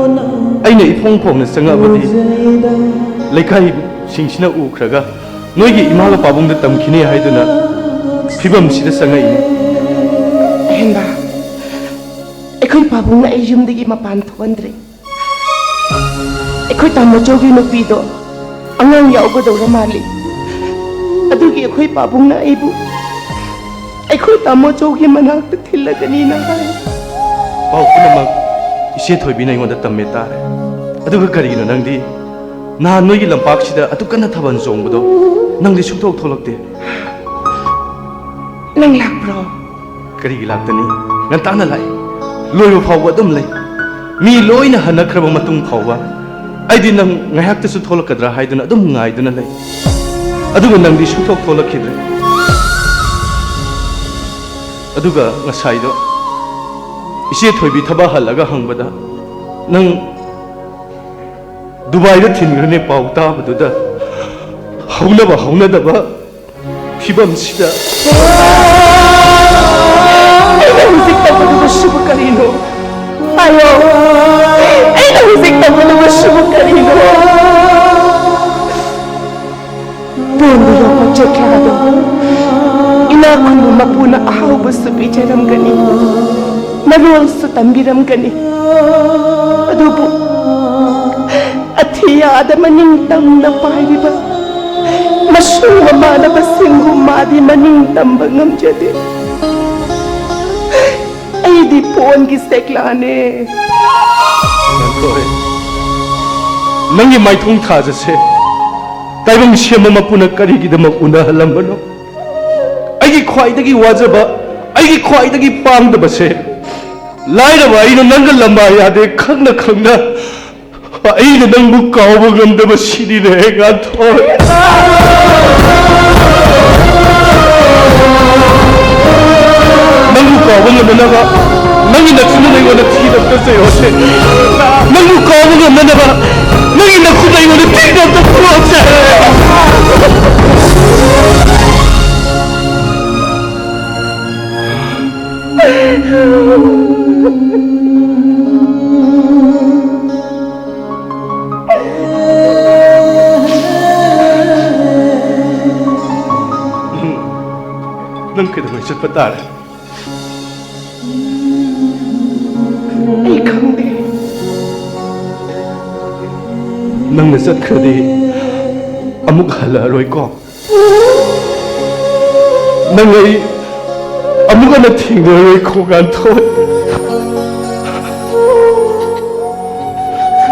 ꯑꯩꯅ ꯏꯐꯣꯡ ꯐꯣꯡꯅ ꯆꯪꯉꯛꯑꯕꯗꯤ ꯂꯩꯀꯥꯏꯁꯤꯡꯁꯤꯅ ꯎꯈ꯭ꯔꯒ ꯅꯣꯏꯒꯤ ꯏꯃꯥꯒ ꯄꯥꯕꯨꯡꯗ ꯇꯝꯈꯤꯅꯤ ꯍꯥꯏꯗꯨꯅ ꯐꯤꯕꯝꯁꯤꯗ ꯆꯪꯉꯛꯏꯅꯤ꯫ ꯑꯍꯦꯟꯕ, ꯑꯩꯈꯣꯏ ꯄꯥꯕꯨꯡꯅ ꯑꯩ ꯌꯨꯝꯗꯒꯤ ꯃꯄꯥꯟ ꯊꯣꯛꯍꯟꯗ꯭ꯔꯦ꯫ ꯑꯩꯈꯣꯏ ꯇꯥꯃꯣꯆꯧꯒꯤ ꯅꯨꯄꯤꯗꯣ ꯑꯉꯥꯡ ꯌꯥꯎꯒꯗꯧꯔ ꯃꯥꯜꯂꯤ꯫ ꯑꯗꯨꯒꯤ ꯑꯩꯈꯣꯏ ꯄꯥꯕꯨꯡꯅ ꯑꯩꯕꯨ ꯑꯩꯈꯣꯏ ꯇꯥꯃꯣ ꯆꯧꯒꯤ ꯃꯅꯥꯛꯇ ꯊꯤꯜꯂꯒꯅꯤꯅ ꯍꯥꯏ꯫ ꯄꯥꯎ ꯄꯨꯝꯅꯃꯛ ꯏꯆꯦ ꯊꯣꯏꯕꯤꯅ ꯑꯩꯉꯣꯟꯗ ꯇꯝꯃꯦ ꯇꯥꯔꯦ꯫ ꯑꯗꯨꯒ ꯀꯔꯤꯒꯤꯅꯣ ꯅꯪꯗꯤ ꯅꯍꯥꯟ ꯅꯣꯏꯒꯤ ꯂꯝꯄꯥꯛꯁꯤꯗ ꯑꯗꯨꯛ ꯀꯟꯅ ꯊꯥꯕꯜ ꯆꯣꯡꯕꯗꯣ ꯅꯪꯗꯤ ꯁꯨꯡꯊꯣꯛ ꯊꯣꯛꯂꯛꯇꯦ? ꯅꯪ ꯂꯥꯛꯄ꯭ꯔꯣ? ꯀꯔꯤꯒꯤ ꯂꯥꯛꯇꯅꯤ? ꯉꯟꯇꯥꯅ ꯂꯥꯛꯏ꯫ ꯂꯣꯏꯕ ꯐꯥꯎꯕ ꯑꯗꯨꯝ ꯂꯩ꯫ ꯃꯤ ꯂꯣꯏꯅ ꯍꯟꯅꯈ꯭ꯔꯕ ꯃꯇꯨꯡ ꯐꯥꯎꯕ ꯑꯩꯗꯤ ꯅꯪ ꯉꯥꯏꯍꯥꯛꯇꯁꯨ ꯊꯣꯛꯂꯛꯀꯗ꯭ꯔꯥ ꯍꯥꯏꯗꯨꯅ ꯑꯗꯨꯝ ꯉꯥꯏꯗꯨꯅ ꯂꯩ꯫ ꯑꯗꯨꯒ ꯅꯪꯗꯤ ꯁꯨꯡꯊꯣꯛ ꯊꯣꯛꯂꯛꯈꯤꯗ꯭ꯔꯦ꯫ ꯑꯗꯨꯒ ꯉꯁꯥꯏꯗꯣ ꯏꯆꯦ ꯊꯣꯏꯕꯤ ꯊꯕꯛ ꯍꯜꯂꯒ ꯍꯪꯕꯗ ꯅꯪ ꯗꯨꯕꯥꯏꯗ ꯊꯤꯟꯈ꯭ꯔꯅꯦ ꯄꯥꯎ ꯇꯥꯕꯗꯨꯗ ꯍꯧꯅꯕ ꯍꯧꯅꯗꯕ ꯐꯤꯕꯝꯁꯤꯗ ꯑꯩꯅ ꯍꯧꯖꯤꯛ ꯇꯧꯒꯗꯕꯁꯤꯕꯨ ꯀꯔꯤꯅꯣ? ꯍꯥꯏꯌꯣ, ꯑꯩꯅ ꯍꯧꯖꯤꯛ ꯇꯧꯒꯗꯕꯁꯤꯕꯨ ꯀꯔꯤꯅꯣ? ꯄꯣꯟꯕ ꯌꯣꯛꯄ ꯆꯦꯛꯂꯥꯗꯣ ꯏꯅꯥꯛ ꯈꯨꯟꯕ ꯃꯄꯨꯅ ꯑꯍꯥꯎꯕꯁꯨ ꯄꯤꯖꯔꯝꯒꯅꯤ, ꯃꯔꯣꯜꯁꯨ ꯇꯝꯕꯤꯔꯝꯒꯅꯤ꯫ ꯑꯗꯨꯕꯨ ꯑꯊꯤꯌꯥꯗ ꯃꯅꯤꯡ ꯇꯝꯅ ꯄꯥꯏꯔꯤꯕ ꯃꯁꯨ ꯃꯃꯥꯟꯅꯕꯁꯤꯡꯕꯨ ꯃꯥꯗꯤ ꯃꯅꯤꯡ ꯇꯝꯕ ꯉꯝꯖꯗꯦ꯫ ꯑꯩꯗꯤ ꯄꯣꯟꯒꯤ ꯁꯦꯛꯂꯥꯅꯦ꯫ ꯉꯥꯟꯊꯣꯏ, ꯅꯪꯒꯤ ꯃꯥꯏꯊꯣꯡ ꯊꯥꯖꯁꯦ ꯇꯥꯏꯕꯪ ꯁꯦꯝꯕ ꯃꯄꯨꯅ ꯀꯔꯤꯒꯤꯗꯃꯛ ꯎꯅꯍꯜꯂꯝꯕꯅꯣ? ꯑꯩꯒꯤ ꯈ꯭ꯋꯥꯏꯗꯒꯤ ꯋꯥꯖꯕ, ꯑꯩꯒꯤ ꯈ꯭ꯋꯥꯏꯗꯒꯤ ꯄꯥꯝꯗꯕꯁꯦ ꯂꯥꯏꯔꯕ ꯑꯩꯅ ꯅꯪꯒ ꯂꯝꯕꯥ ꯌꯥꯗꯦ ꯈꯪꯅ ꯈꯪꯅ ꯑꯩꯅ ꯅꯪꯕꯨ ꯀꯥꯎꯕ ꯉꯝꯗꯕ ꯁꯤꯅꯤꯅꯦ ꯉꯥꯟꯊꯣꯏ꯫ ꯅꯪꯕꯨ ꯀꯥꯎꯕ ꯉꯝꯅꯅꯕ ꯅꯪꯒꯤ ꯅꯈꯨꯠꯅ ꯑꯩꯉꯣꯟꯗ ꯊꯤꯅ ꯑꯝꯇ ꯆꯩꯔꯛꯑꯣꯁꯦ꯫ ꯅꯪꯕꯨ ꯀꯥꯎꯕ ꯉꯝꯅꯅꯕ ꯅꯪꯒꯤ ꯅꯈꯨꯠꯅ ꯑꯩꯉꯣꯟꯗ ꯊꯤꯅ ꯑꯝꯇ ꯐꯨꯔꯛꯑꯣꯁꯦ꯫ ꯅꯪ ꯀꯩꯗꯧꯉꯩ ꯆꯠꯄ ꯇꯥꯔꯦ? ꯑꯩ ꯈꯪꯗꯦ꯫ ꯅꯪꯅ ꯆꯠꯈ꯭ꯔꯗꯤ ꯑꯃꯨꯛ ꯍꯜꯂꯛꯑꯔꯣꯏꯀꯣ? ꯅꯪ ꯑꯩ ꯑꯃꯨꯛ ꯍꯟꯅ ꯊꯦꯡꯅꯔꯣꯏꯀꯣ, ꯉꯥꯟꯊꯣꯏ꯫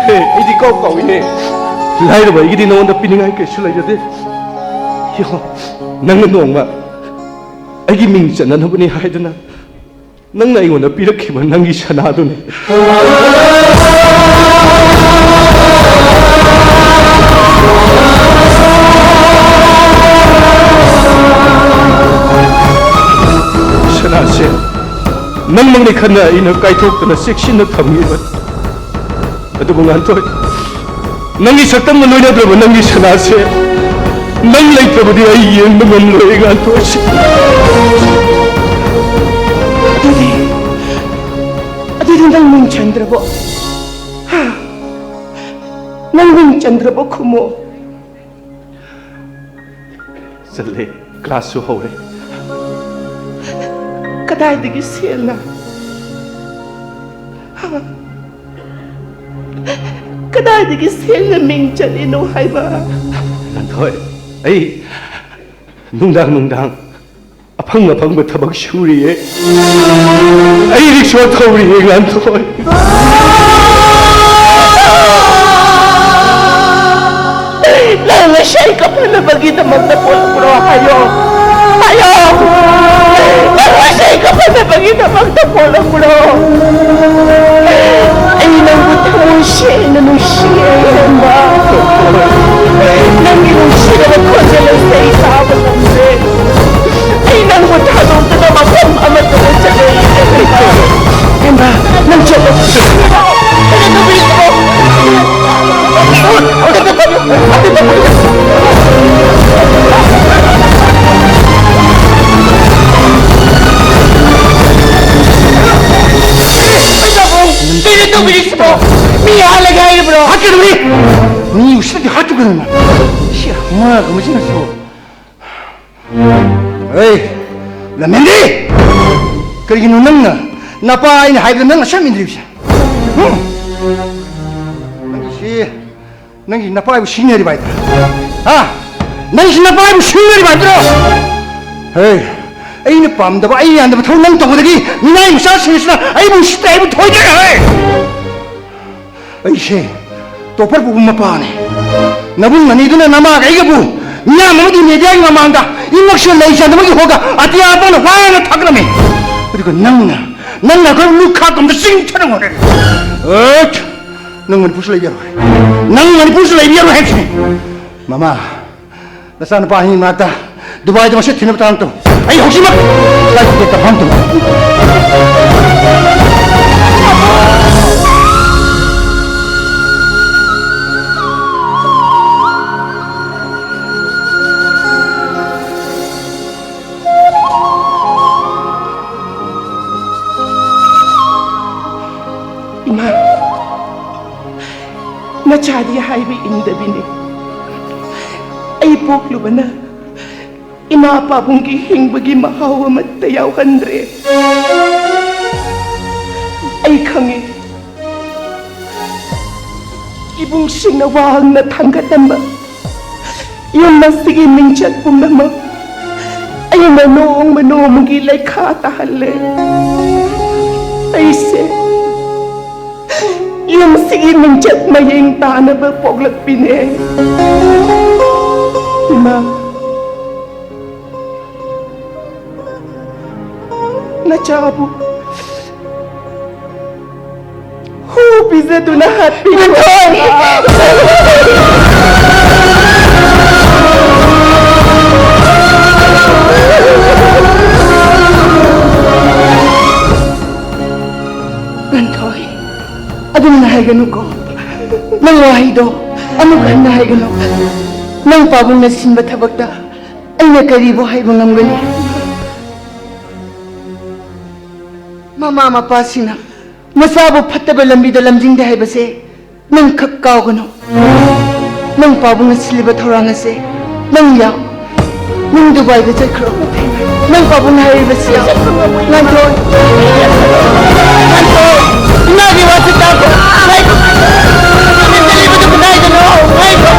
ꯍꯦ, ꯑꯩꯗꯤ ꯀꯥꯎ ꯀꯥꯎꯏꯅꯦ꯫ ꯂꯥꯏꯔꯕ ꯑꯩꯒꯤꯗꯤ ꯅꯉꯣꯟꯗ ꯄꯤꯅꯤꯡꯉꯥꯏ ꯀꯩꯁꯨ ꯂꯩꯖꯗꯦ꯫ ꯌꯦꯡꯉꯣ, ꯅꯪꯅ ꯅꯣꯡꯃ ꯑꯩꯒꯤ ꯃꯤꯡ ꯆꯟꯅꯅꯕꯅꯤ ꯍꯥꯏꯗꯨꯅ ꯅꯪꯅ ꯑꯩꯉꯣꯟꯗ ꯄꯤꯔꯛꯈꯤꯕ ꯅꯪꯒꯤ ꯁꯅꯥꯗꯨꯅꯤ꯫ ꯁꯅꯥꯁꯦ ꯅꯪꯃꯛꯅꯤ ꯈꯟꯅ ꯑꯩꯅ ꯀꯥꯏꯊꯣꯛꯇꯅ ꯆꯦꯛꯁꯤꯟꯅ ꯊꯝꯈꯤꯕꯅꯤ꯫ ꯑꯗꯨꯕꯨ ꯉꯥꯟꯊꯣꯏ, ꯅꯪꯒꯤ ꯁꯛꯇꯝꯒ ꯂꯣꯏꯅꯗ꯭ꯔꯕ ꯅꯪꯒꯤ ꯁꯅꯥꯁꯦ ꯅꯪ ꯂꯩꯇ꯭ꯔꯕꯗꯤ ꯑꯩ ꯌꯦꯡꯕ ꯉꯝꯂꯣꯏ, ꯉꯥꯟꯊꯣꯏꯁꯦ꯫ ꯑꯗꯨꯗꯤ, ꯑꯗꯨꯗꯤ ꯅꯪ ꯃꯤꯡ ꯆꯟꯗ꯭ꯔꯕꯣ? ꯍꯥ? ꯅꯪ ꯃꯤꯡ ꯆꯟꯗ꯭ꯔꯕꯣ, ꯈꯨꯝꯃꯣ꯫ ꯆꯠꯂꯦ, ꯀ꯭ꯂꯥꯁꯁꯨ ꯍꯧꯔꯦ꯫ ꯀꯗꯥꯏꯗꯒꯤ ꯁꯦꯜꯅ? ꯍꯥ? ꯀꯗꯥꯏꯗꯒꯤ ꯁꯦꯜꯅ ꯃꯤꯡ ꯆꯠꯂꯤꯅꯣ ꯍꯥꯏꯕ? ꯉꯥꯟꯊꯣꯏ, ꯑꯩ ꯅꯨꯡꯗꯥꯡ ꯅꯨꯡꯗꯥꯡ ꯑꯐꯪ ꯑꯐꯪꯕ ꯊꯕꯛ ꯁꯨꯔꯤꯌꯦ꯫ ꯑꯩ ꯔꯤꯛꯁꯣ ꯊꯧꯔꯤꯌꯦ, ꯉꯥꯟꯊꯣꯏ꯫ ꯅꯪ ꯉꯁꯤ ꯑꯩ ꯀꯞꯍꯟꯅꯕꯒꯤꯗꯃꯛꯇ ꯄꯣꯛꯂꯛꯄ꯭ꯔꯣ? ꯍꯥꯏꯌꯣ, ꯍꯥꯏꯌꯣ꯫ ꯅꯪ ꯉꯁꯤ ꯑꯩ ꯀꯞꯍꯟꯅꯕꯒꯤꯗꯃꯛꯇ ꯄꯣꯛꯂꯛꯄ꯭ꯔꯣ? ꯑꯩ ꯅꯪꯕꯨ ꯊꯃꯣꯏ ꯁꯦꯡꯅ ꯅꯨꯡꯁꯤꯌꯦ, ꯍꯦꯟꯕ꯫ ꯅꯪꯒꯤ ꯅꯨꯡꯁꯤꯔꯕ ꯈꯣꯟꯖꯦꯜ ꯑꯁꯤ ꯑꯩ ꯇꯥꯕ ꯉꯝꯗ꯭ꯔꯦ꯫ ꯑꯩ ꯅꯪꯕꯨ ꯊꯥꯗꯣꯛꯇꯨꯅ ꯃꯐꯝ ꯑꯃꯠꯇꯗ ꯆꯠꯂꯣꯏ꯫ ꯍꯦꯟꯕ, ꯅꯪ ꯆꯠꯂꯣ꯫ ꯀꯩꯅꯣ ꯇꯧꯕꯤꯔꯤꯁꯤꯕꯣ? ꯃꯤ ꯍꯥꯠꯂꯒꯦ ꯍꯥꯏꯔꯤꯕ꯭ꯔꯣ? ꯍꯥꯠꯀꯅꯨꯅꯦ! ꯃꯤ ꯎꯁꯤꯠꯇꯗꯤ ꯍꯥꯠꯇꯨ ꯀꯩꯅꯣꯅ? ꯁꯤ ꯃꯥꯒꯨꯝꯕꯁꯤꯅꯁꯨ꯫ ꯍꯩ, ꯂꯝꯍꯦꯟꯕꯤ! ꯀꯔꯤꯒꯤꯅꯣ ꯅꯪꯅ ꯅꯄꯥ ꯑꯩꯅ ꯍꯥꯏꯕꯗ ꯅꯪ ꯑꯁꯦꯡꯕ ꯏꯟꯗ꯭ꯔꯤꯕꯁꯦ? ꯍꯨꯝ? ꯅꯪꯒꯤꯁꯤ, ꯅꯪꯒꯤ ꯅꯄꯥ ꯑꯩꯕꯨ ꯁꯤꯖꯤꯟꯅꯔꯤꯕ ꯍꯥꯏꯗ꯭ꯔꯥ? ꯍꯥ? ꯅꯪꯁꯤ ꯅꯄꯥ ꯑꯩꯕꯨ ꯁꯤꯡꯅꯔꯤꯕ ꯍꯥꯏꯕ꯭ꯔꯣ? ꯍꯦ, ꯑꯩꯅ ꯄꯥꯝꯗꯕ, ꯑꯩ ꯌꯥꯅꯗꯕ ꯊꯕꯛ ꯅꯪ ꯇꯧꯕꯗꯒꯤ ꯃꯤꯅꯥꯏ ꯃꯆꯥꯁꯤꯡꯁꯤꯅ ꯑꯩꯕꯨ ꯎꯁꯤꯠꯇꯦ ꯍꯥꯏꯕ ꯊꯣꯏꯗ꯭ꯔꯦ꯫ ꯍꯦ, ꯑꯩꯁꯦ ꯇꯣꯞꯄꯔ ꯄꯨꯕ ꯃꯄꯥꯅꯦ꯫ ꯅꯕꯨꯡ ꯑꯅꯤꯗꯨꯅ ꯅꯃꯥꯒ ꯑꯩꯒꯕꯨ ꯃꯤꯌꯥꯝ ꯑꯃꯗꯤ ꯃꯦꯗꯤꯌꯥꯒꯤ ꯃꯃꯥꯡꯗ ꯏꯃꯛꯁꯤꯗ ꯂꯩ ꯆꯟꯗꯕꯒꯤ ꯍꯣꯒ ꯑꯇꯤꯌꯥ ꯄꯥꯎꯅ ꯋꯥꯅ ꯊꯥꯒꯠꯂꯝꯃꯤ꯫ ꯑꯗꯨꯒ ꯅꯪꯅ, ꯅꯪꯅ ꯑꯩꯈꯣꯏ ꯂꯨꯈꯥꯛꯀꯨꯝꯕ ꯆꯤꯡꯊꯅ ꯍꯣꯠꯅꯔꯦ꯫ ꯑꯦꯠ! ꯅꯪ ꯃꯅꯤꯄꯨꯔꯁꯨ ꯂꯩꯕ ꯌꯥꯔꯣꯏ꯫ ꯅꯪ ꯃꯅꯤꯄꯨꯔꯁꯨ ꯂꯩꯕ ꯌꯥꯔꯣꯏ ꯍꯥꯏꯕꯁꯤꯅꯤ꯫ ꯃꯃꯥ, ꯅꯆꯥꯅꯨꯄꯥ ꯑꯅꯤ ꯃꯅꯥꯛꯇ ꯗꯨꯕꯥꯏꯗ ꯃꯁꯦꯠ ꯊꯤꯅꯕ ꯊꯧꯔꯥꯡ ꯇꯧ꯫ ꯑꯩ ꯍꯧꯖꯤꯛꯃꯛ ꯐ꯭ꯂꯥꯏꯠ ꯇꯤꯀꯦꯠ ꯀꯟꯐꯥꯔꯝ ꯇꯧ꯫ ꯏꯃꯥ, ꯅꯆꯥꯗꯤ ꯍꯥꯏꯕ ꯏꯟꯗꯕꯤꯅꯦ꯫ ꯑꯩ ꯄꯣꯛꯂꯨꯕꯅ ꯏꯃꯥ ꯄꯥꯕꯨꯡꯒꯤ ꯍꯤꯡꯕꯒꯤ ꯃꯍꯥꯎ ꯑꯃꯠꯇ ꯌꯥꯎꯍꯟꯗ꯭ꯔꯦ꯫ ꯑꯩ ꯈꯪꯉꯤ, ꯏꯕꯨꯡꯁꯤꯡꯅ ꯋꯥꯡꯅ ꯊꯥꯡꯒꯠꯂꯝꯕ ꯌꯨꯝ ꯑꯁꯤꯒꯤ ꯃꯤꯡꯆꯠ ꯄꯨꯝꯅꯃꯛ ꯑꯩꯅ ꯅꯣꯡꯃ ꯅꯣꯡꯃꯒꯤ ꯂꯩꯈꯥ ꯇꯥꯍꯜꯂꯦ꯫ ꯑꯩꯁꯦ ꯌꯨꯝꯁꯤꯒꯤ ꯃꯤꯡꯆꯠ ꯃꯌꯦꯡ ꯇꯥꯅꯕ ꯄꯣꯛꯂꯛꯄꯤꯅꯦ꯫ ꯏꯃꯥ, ꯅꯆꯥꯕꯨ ꯍꯨ ꯄꯤꯖꯗꯨꯅ ꯍꯥꯠꯄꯤꯈ꯭ꯔꯦ꯫ ꯉꯟꯊꯣꯏ, ꯑꯗꯨꯝꯅ ꯍꯥꯏꯒꯅꯨꯀꯣ꯫ ꯅꯪ ꯋꯥꯍꯩꯗꯣ ꯑꯃꯨꯛ ꯍꯟꯅ ꯍꯥꯏꯒꯅꯨ꯫ ꯅꯪ ꯄꯥꯕꯨꯡꯅ ꯁꯤꯟꯕ ꯊꯕꯛꯇ ꯑꯩꯅ ꯀꯔꯤꯕꯨ ꯍꯥꯏꯕ ꯉꯝꯒꯅꯤ? ꯃꯃꯥ ꯃꯄꯥꯁꯤꯡꯅ ꯃꯆꯥꯕꯨ ꯐꯠꯇꯕ ꯂꯝꯕꯤꯗ ꯂꯝꯖꯤꯡꯗꯦ ꯍꯥꯏꯕꯁꯦ ꯅꯪ ꯈꯛ ꯀꯥꯎꯒꯅꯨ꯫ ꯅꯪ ꯄꯥꯕꯨꯡꯅ ꯁꯤꯜꯂꯤꯕ ꯊꯧꯔꯥꯡ ꯑꯁꯦ ꯅꯪ ꯌꯥꯎ꯫ ꯅꯪ ꯗꯨꯕꯥꯏꯗ ꯆꯠꯈ꯭ꯔꯣ꯫ ꯅꯪ ꯄꯥꯕꯨꯡꯅ ꯍꯥꯏꯔꯤꯕꯁꯤ ꯌꯥꯎ꯫ ꯉꯥꯟꯊꯣꯏ! ꯉꯥꯟꯊꯣꯏ! ꯏꯃꯥꯒꯤ ꯋꯥꯁꯤ ꯇꯥꯈꯣ꯫ ꯉꯥꯏꯈꯣ! ꯅꯪꯅ ꯆꯠꯂꯤꯕꯗꯨ ꯀꯗꯥꯏꯗꯅꯣ? ꯉꯥꯏꯈꯣ!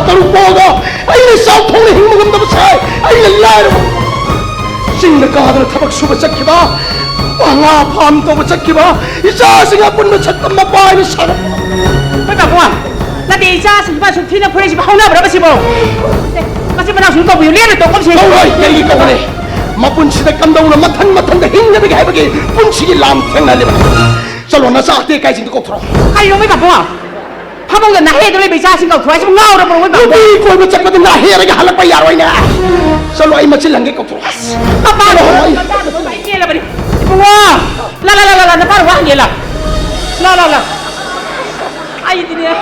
ꯇꯔꯨꯛ ꯄꯣꯛꯑꯒ ꯑꯩꯅ ꯆꯥꯛ ꯊꯣꯡꯅ ꯍꯤꯡꯕ ꯉꯝꯗꯕ ꯁꯥꯏ꯫ ꯑꯩꯅ ꯂꯥꯏꯔꯕ ꯆꯤꯡꯗ ꯀꯥꯗꯅ ꯊꯕꯛ ꯁꯨꯕ ꯆꯠꯈꯤꯕ, ꯉꯥ ꯐꯥꯝ ꯇꯧꯕ ꯆꯠꯈꯤꯕ, ꯏꯆꯥꯁꯤꯡ ꯑꯄꯨꯟꯕ ꯁꯛꯇꯝ ꯃꯄꯥ ꯍꯥꯏꯅ ꯁꯥꯒꯠꯄ꯫ ꯍꯣꯏ ꯄꯥꯕꯨꯡ, ꯅꯠꯇꯦ, ꯏꯆꯥꯁꯤꯡꯁꯤꯕꯨ ꯑꯁꯨꯛ ꯊꯤꯅ ꯐꯨꯔꯛꯏꯁꯤꯕꯨ ꯍꯧꯅꯕ꯭ꯔꯕ ꯁꯤꯕꯣ? ꯑꯦ, ꯃꯆꯤꯟ ꯃꯅꯥꯎꯁꯤꯡ ꯀꯧꯕꯤꯌꯨ, ꯂꯦꯝꯅ ꯇꯣꯛꯄ ꯑꯃꯁꯤꯡ꯫ ꯀꯧꯔꯣꯏ, ꯀꯔꯤꯒꯤ ꯀꯧꯒꯅꯤ? ꯃꯄꯨꯟꯁꯤꯗ ꯀꯝꯗꯧꯅ ꯃꯊꯟ ꯃꯊꯟꯗ ꯍꯤꯡꯅꯕꯒꯦ ꯍꯥꯏꯕꯒꯤ ꯄꯨꯟꯁꯤꯒꯤ ꯂꯥꯟ ꯊꯦꯡꯅꯍꯜꯂꯤꯕ꯫ ꯆꯠꯂꯣ, ꯅꯆꯥ ꯑꯇꯦꯛ ꯀꯥꯏꯁꯤꯡꯗꯣ ꯀꯧꯊꯣꯔꯛꯑꯣ꯫ ꯀꯔꯤꯅꯣ ꯃꯣꯏ ꯄꯥꯕꯨꯡ? ꯐꯃꯨꯡꯗ ꯅꯥꯍꯦꯗ ꯂꯩꯕ ꯏꯆꯥꯁꯤꯡ ꯀꯧꯊꯣꯔꯛꯑꯣ ꯍꯥꯏꯁꯤꯕꯨ ꯉꯥꯎꯔꯕ꯭ꯔꯣ ꯃꯣꯏ ꯄꯥꯕꯨꯡ? ꯅꯨꯄꯤ ꯀꯣꯏꯕ ꯆꯠꯄꯗ ꯅꯥꯍꯦꯔꯒ ꯍꯜꯂꯛꯄ ꯌꯥꯔꯣꯏꯅꯦ꯫ ꯆꯠꯂꯣ, ꯑꯩ ꯃꯆꯤꯟ ꯍꯟꯒꯦ ꯀꯧꯊꯣꯔꯛꯑꯣ꯫ ꯑꯁ, ꯃꯄꯥꯗꯣ, ꯆꯠꯂꯣ, ꯑꯩ ꯃꯆꯥꯗꯣ ꯑꯩ ꯄꯦꯜꯂꯕꯅꯤ꯫ ꯏꯕꯨꯡꯉꯣ, ꯂꯥ, ꯂꯥ, ꯂꯥ, ꯂꯥ, ꯂꯥ, ꯅꯄꯥꯅ ꯋꯥ ꯍꯪꯒꯦ, ꯂꯥ꯫ ꯂꯥ, ꯂꯥ, ꯂꯥ꯫ ꯑꯩꯗꯤꯅꯦ꯫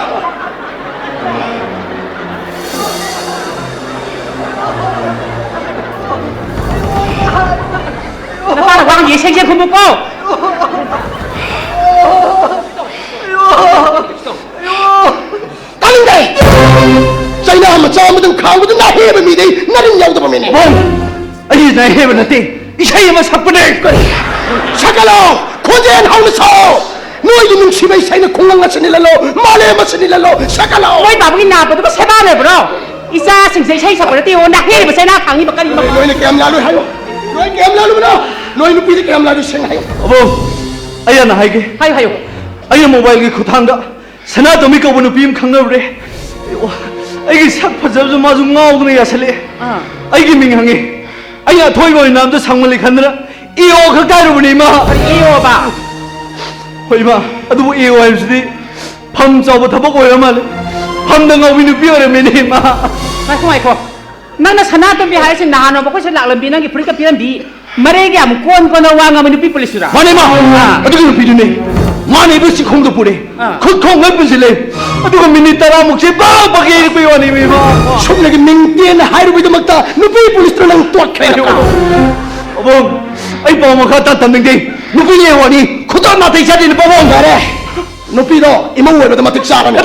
ꯅꯄꯥꯅ ꯋꯥ ꯍꯪꯒꯦ, ꯁꯦꯡ ꯁꯦꯡ ꯈꯨꯝꯃꯨꯀꯣ꯫ ꯇꯥꯅꯤꯡꯗꯦ! ꯆꯩꯅꯥ ꯃꯆꯥ ꯑꯃꯗꯪ ꯈꯥꯡꯕꯗ ꯅꯥꯍꯦꯕ ꯃꯤꯗꯤ ꯅꯔꯤꯟ ꯌꯥꯎꯗꯕ ꯃꯤꯅꯤ꯫ ꯄꯥꯕꯨꯡ! ꯑꯩ ꯅꯥꯍꯦꯕ ꯅꯠꯇꯦ, ꯏꯁꯩ ꯑꯃ ꯁꯛꯄꯅꯦ꯫ ꯁꯛꯀꯠꯂꯣ! ꯈꯣꯟꯖꯦꯜ ꯍꯧꯅ ꯁꯛꯑꯣ! ꯅꯣꯏꯒꯤ ꯅꯨꯡꯁꯤꯕ ꯏꯁꯩꯅ ꯈꯨꯡꯒꯪ ꯑꯁꯤ ꯅꯤꯜꯍꯜꯂꯣ, ꯃꯥꯂꯦꯝ ꯑꯁꯤ ꯅꯤꯜꯍꯜꯂꯣ! ꯁꯛꯀꯠꯂꯣ! ꯃꯣꯏ ꯄꯥꯕꯨꯡꯒꯤ ꯅꯥꯕꯗꯨꯕꯨ ꯁꯦꯕꯥ ꯂꯩꯕ꯭ꯔꯣ? ꯏꯆꯥꯁꯤꯡꯁꯦ ꯏꯁꯩ ꯁꯛꯄ ꯅꯠꯇꯦ, ꯑꯣ, ꯅꯥꯍꯦꯕ ꯆꯩꯅꯥ ꯈꯥꯡꯉꯤꯕ ꯀꯔꯤꯅꯣ? ꯅꯣꯏꯅ ꯀꯌꯥꯝ ꯂꯥꯜꯂꯨꯏ ꯍꯥꯏꯌꯣ? ꯅꯣꯏ ꯀꯌꯥꯝ ꯂꯥꯜꯂꯨꯕꯅꯣ? ꯅꯣꯏ ꯅꯨꯄꯤꯗ ꯀꯌꯥꯝ ꯂꯥꯜꯂꯨꯏ ꯁꯦꯡꯅ ꯍꯥꯏꯌꯣ꯫ ꯑꯕꯣ, ꯑꯩ ꯍꯥꯟꯅ ꯍꯥꯏꯒꯦ꯫ ꯍꯥꯏꯌꯨ, ꯍꯥꯏꯌꯨ꯫ ꯑꯩꯅ ꯃꯣꯕꯥꯏꯜꯒꯤ ꯈꯨꯠꯊꯥꯡꯗ ꯁꯅꯥꯇꯣꯝꯕꯤ ꯀꯧꯕ ꯅꯨꯄꯤ ꯑꯃ ꯈꯪꯅꯔꯨꯔꯦ꯫ ꯑꯌꯣ, ꯑꯩꯒꯤ ꯁꯛ ꯐꯖꯕꯁꯨ ꯃꯥꯁꯨ ꯉꯥꯎꯗꯅ ꯌꯥꯁꯜꯂꯛꯑꯦ꯫ ꯑꯥ꯫ ꯑꯩꯒꯤ ꯃꯤꯡ ꯍꯪꯉꯦ꯫ ꯑꯩꯅ ꯑꯊꯣꯏꯕ ꯑꯣꯏꯅ ꯑꯝꯇ ꯁꯪꯃꯜꯂꯤ ꯈꯟꯗꯅ ꯏ ꯑꯣ ꯈꯛ ꯀꯥꯏꯔꯨꯕꯅꯦ, ꯏꯃꯥ꯫ ꯀꯔꯤ ꯏ ꯑꯣꯕ? ꯍꯣꯏ, ꯏꯃꯥ, ꯑꯗꯨꯕꯨ ꯏ ꯑꯣ ꯍꯥꯏꯕꯁꯤꯗꯤ ꯐꯝ ꯆꯥꯎꯕ ꯊꯕꯛ ꯑꯣꯏꯔ ꯃꯥꯜꯂꯦ꯫ ꯐꯝꯗ ꯉꯥꯎꯕꯤ ꯅꯨꯄꯤ ꯑꯣꯏꯔꯝꯃꯦꯅꯦ, ꯏꯃꯥ꯫ ꯉꯥꯏꯈꯣ, ꯉꯥꯏꯈꯣ꯫ ꯅꯪꯅ ꯁꯅꯥꯇꯣꯝꯕꯤ ꯍꯥꯏꯔꯤꯁꯤ ꯅꯍꯥꯟ ꯅꯣꯡꯃ ꯑꯩꯈꯣꯏ ꯁꯤꯗ ꯂꯥꯛꯂꯝꯕꯤ ꯅꯪꯒꯤ ꯐꯨꯔꯤꯠꯀ ꯄꯤꯔꯝꯕꯤ, ꯃꯔꯩꯒ ꯌꯥꯝ ꯀꯣꯟ ꯀꯣꯟꯅ ꯋꯥ ꯉꯥꯡꯕ ꯅꯨꯄꯤ ꯄꯨꯂꯤꯁꯇꯨꯔꯥ? ꯃꯥꯅꯦ, ꯃꯥ꯫ ꯑꯥ꯫ ꯑꯗꯨꯒꯤ ꯅꯨꯄꯤꯗꯨꯅꯦ꯫ ꯃꯥꯅ ꯏꯕꯨꯡ ꯆꯤꯡꯈꯣꯡꯗ ꯄꯨꯔꯦ꯫ ꯑꯥ꯫ ꯈꯨꯠ ꯈꯣꯡ ꯂꯣꯏ ꯄꯨꯟꯁꯤꯜꯂꯦ꯫ ꯑꯗꯨꯒ ꯃꯤꯅꯤꯠ ꯇꯔꯥꯃꯨꯛꯁꯦ ꯕꯛ ꯕꯛ ꯌꯩꯔꯛꯄꯩ ꯋꯥꯅꯦ, ꯏꯃꯥ꯫ ꯁꯨꯞꯅꯒꯤ ꯃꯤꯡ ꯇꯦꯟꯅ ꯍꯥꯏꯔꯨꯕꯩꯗꯃꯛꯇ ꯅꯨꯄꯤ ꯄꯨꯂꯤꯁꯇꯨꯅ ꯅꯪ ꯇꯣꯛꯈ꯭ꯔꯦ꯫ ꯑꯕꯣ, ꯑꯩ ꯄꯥꯎ ꯃꯈꯥ ꯇꯥ ꯇꯝꯅꯤꯡꯗꯦ꯫ ꯅꯨꯄꯤ ꯌꯦꯡꯉꯣꯅꯤ, ꯈꯨꯗꯣꯜ ꯅꯥꯇꯩ ꯆꯥꯗꯦꯅꯦ, ꯄꯥꯕꯨꯡ꯫ ꯌꯥꯔꯦ꯫ ꯅꯨꯄꯤꯗꯣ ꯏꯃꯧ ꯑꯣꯏꯕꯗ ꯃꯇꯤꯛ ꯆꯥꯔꯅꯤ꯫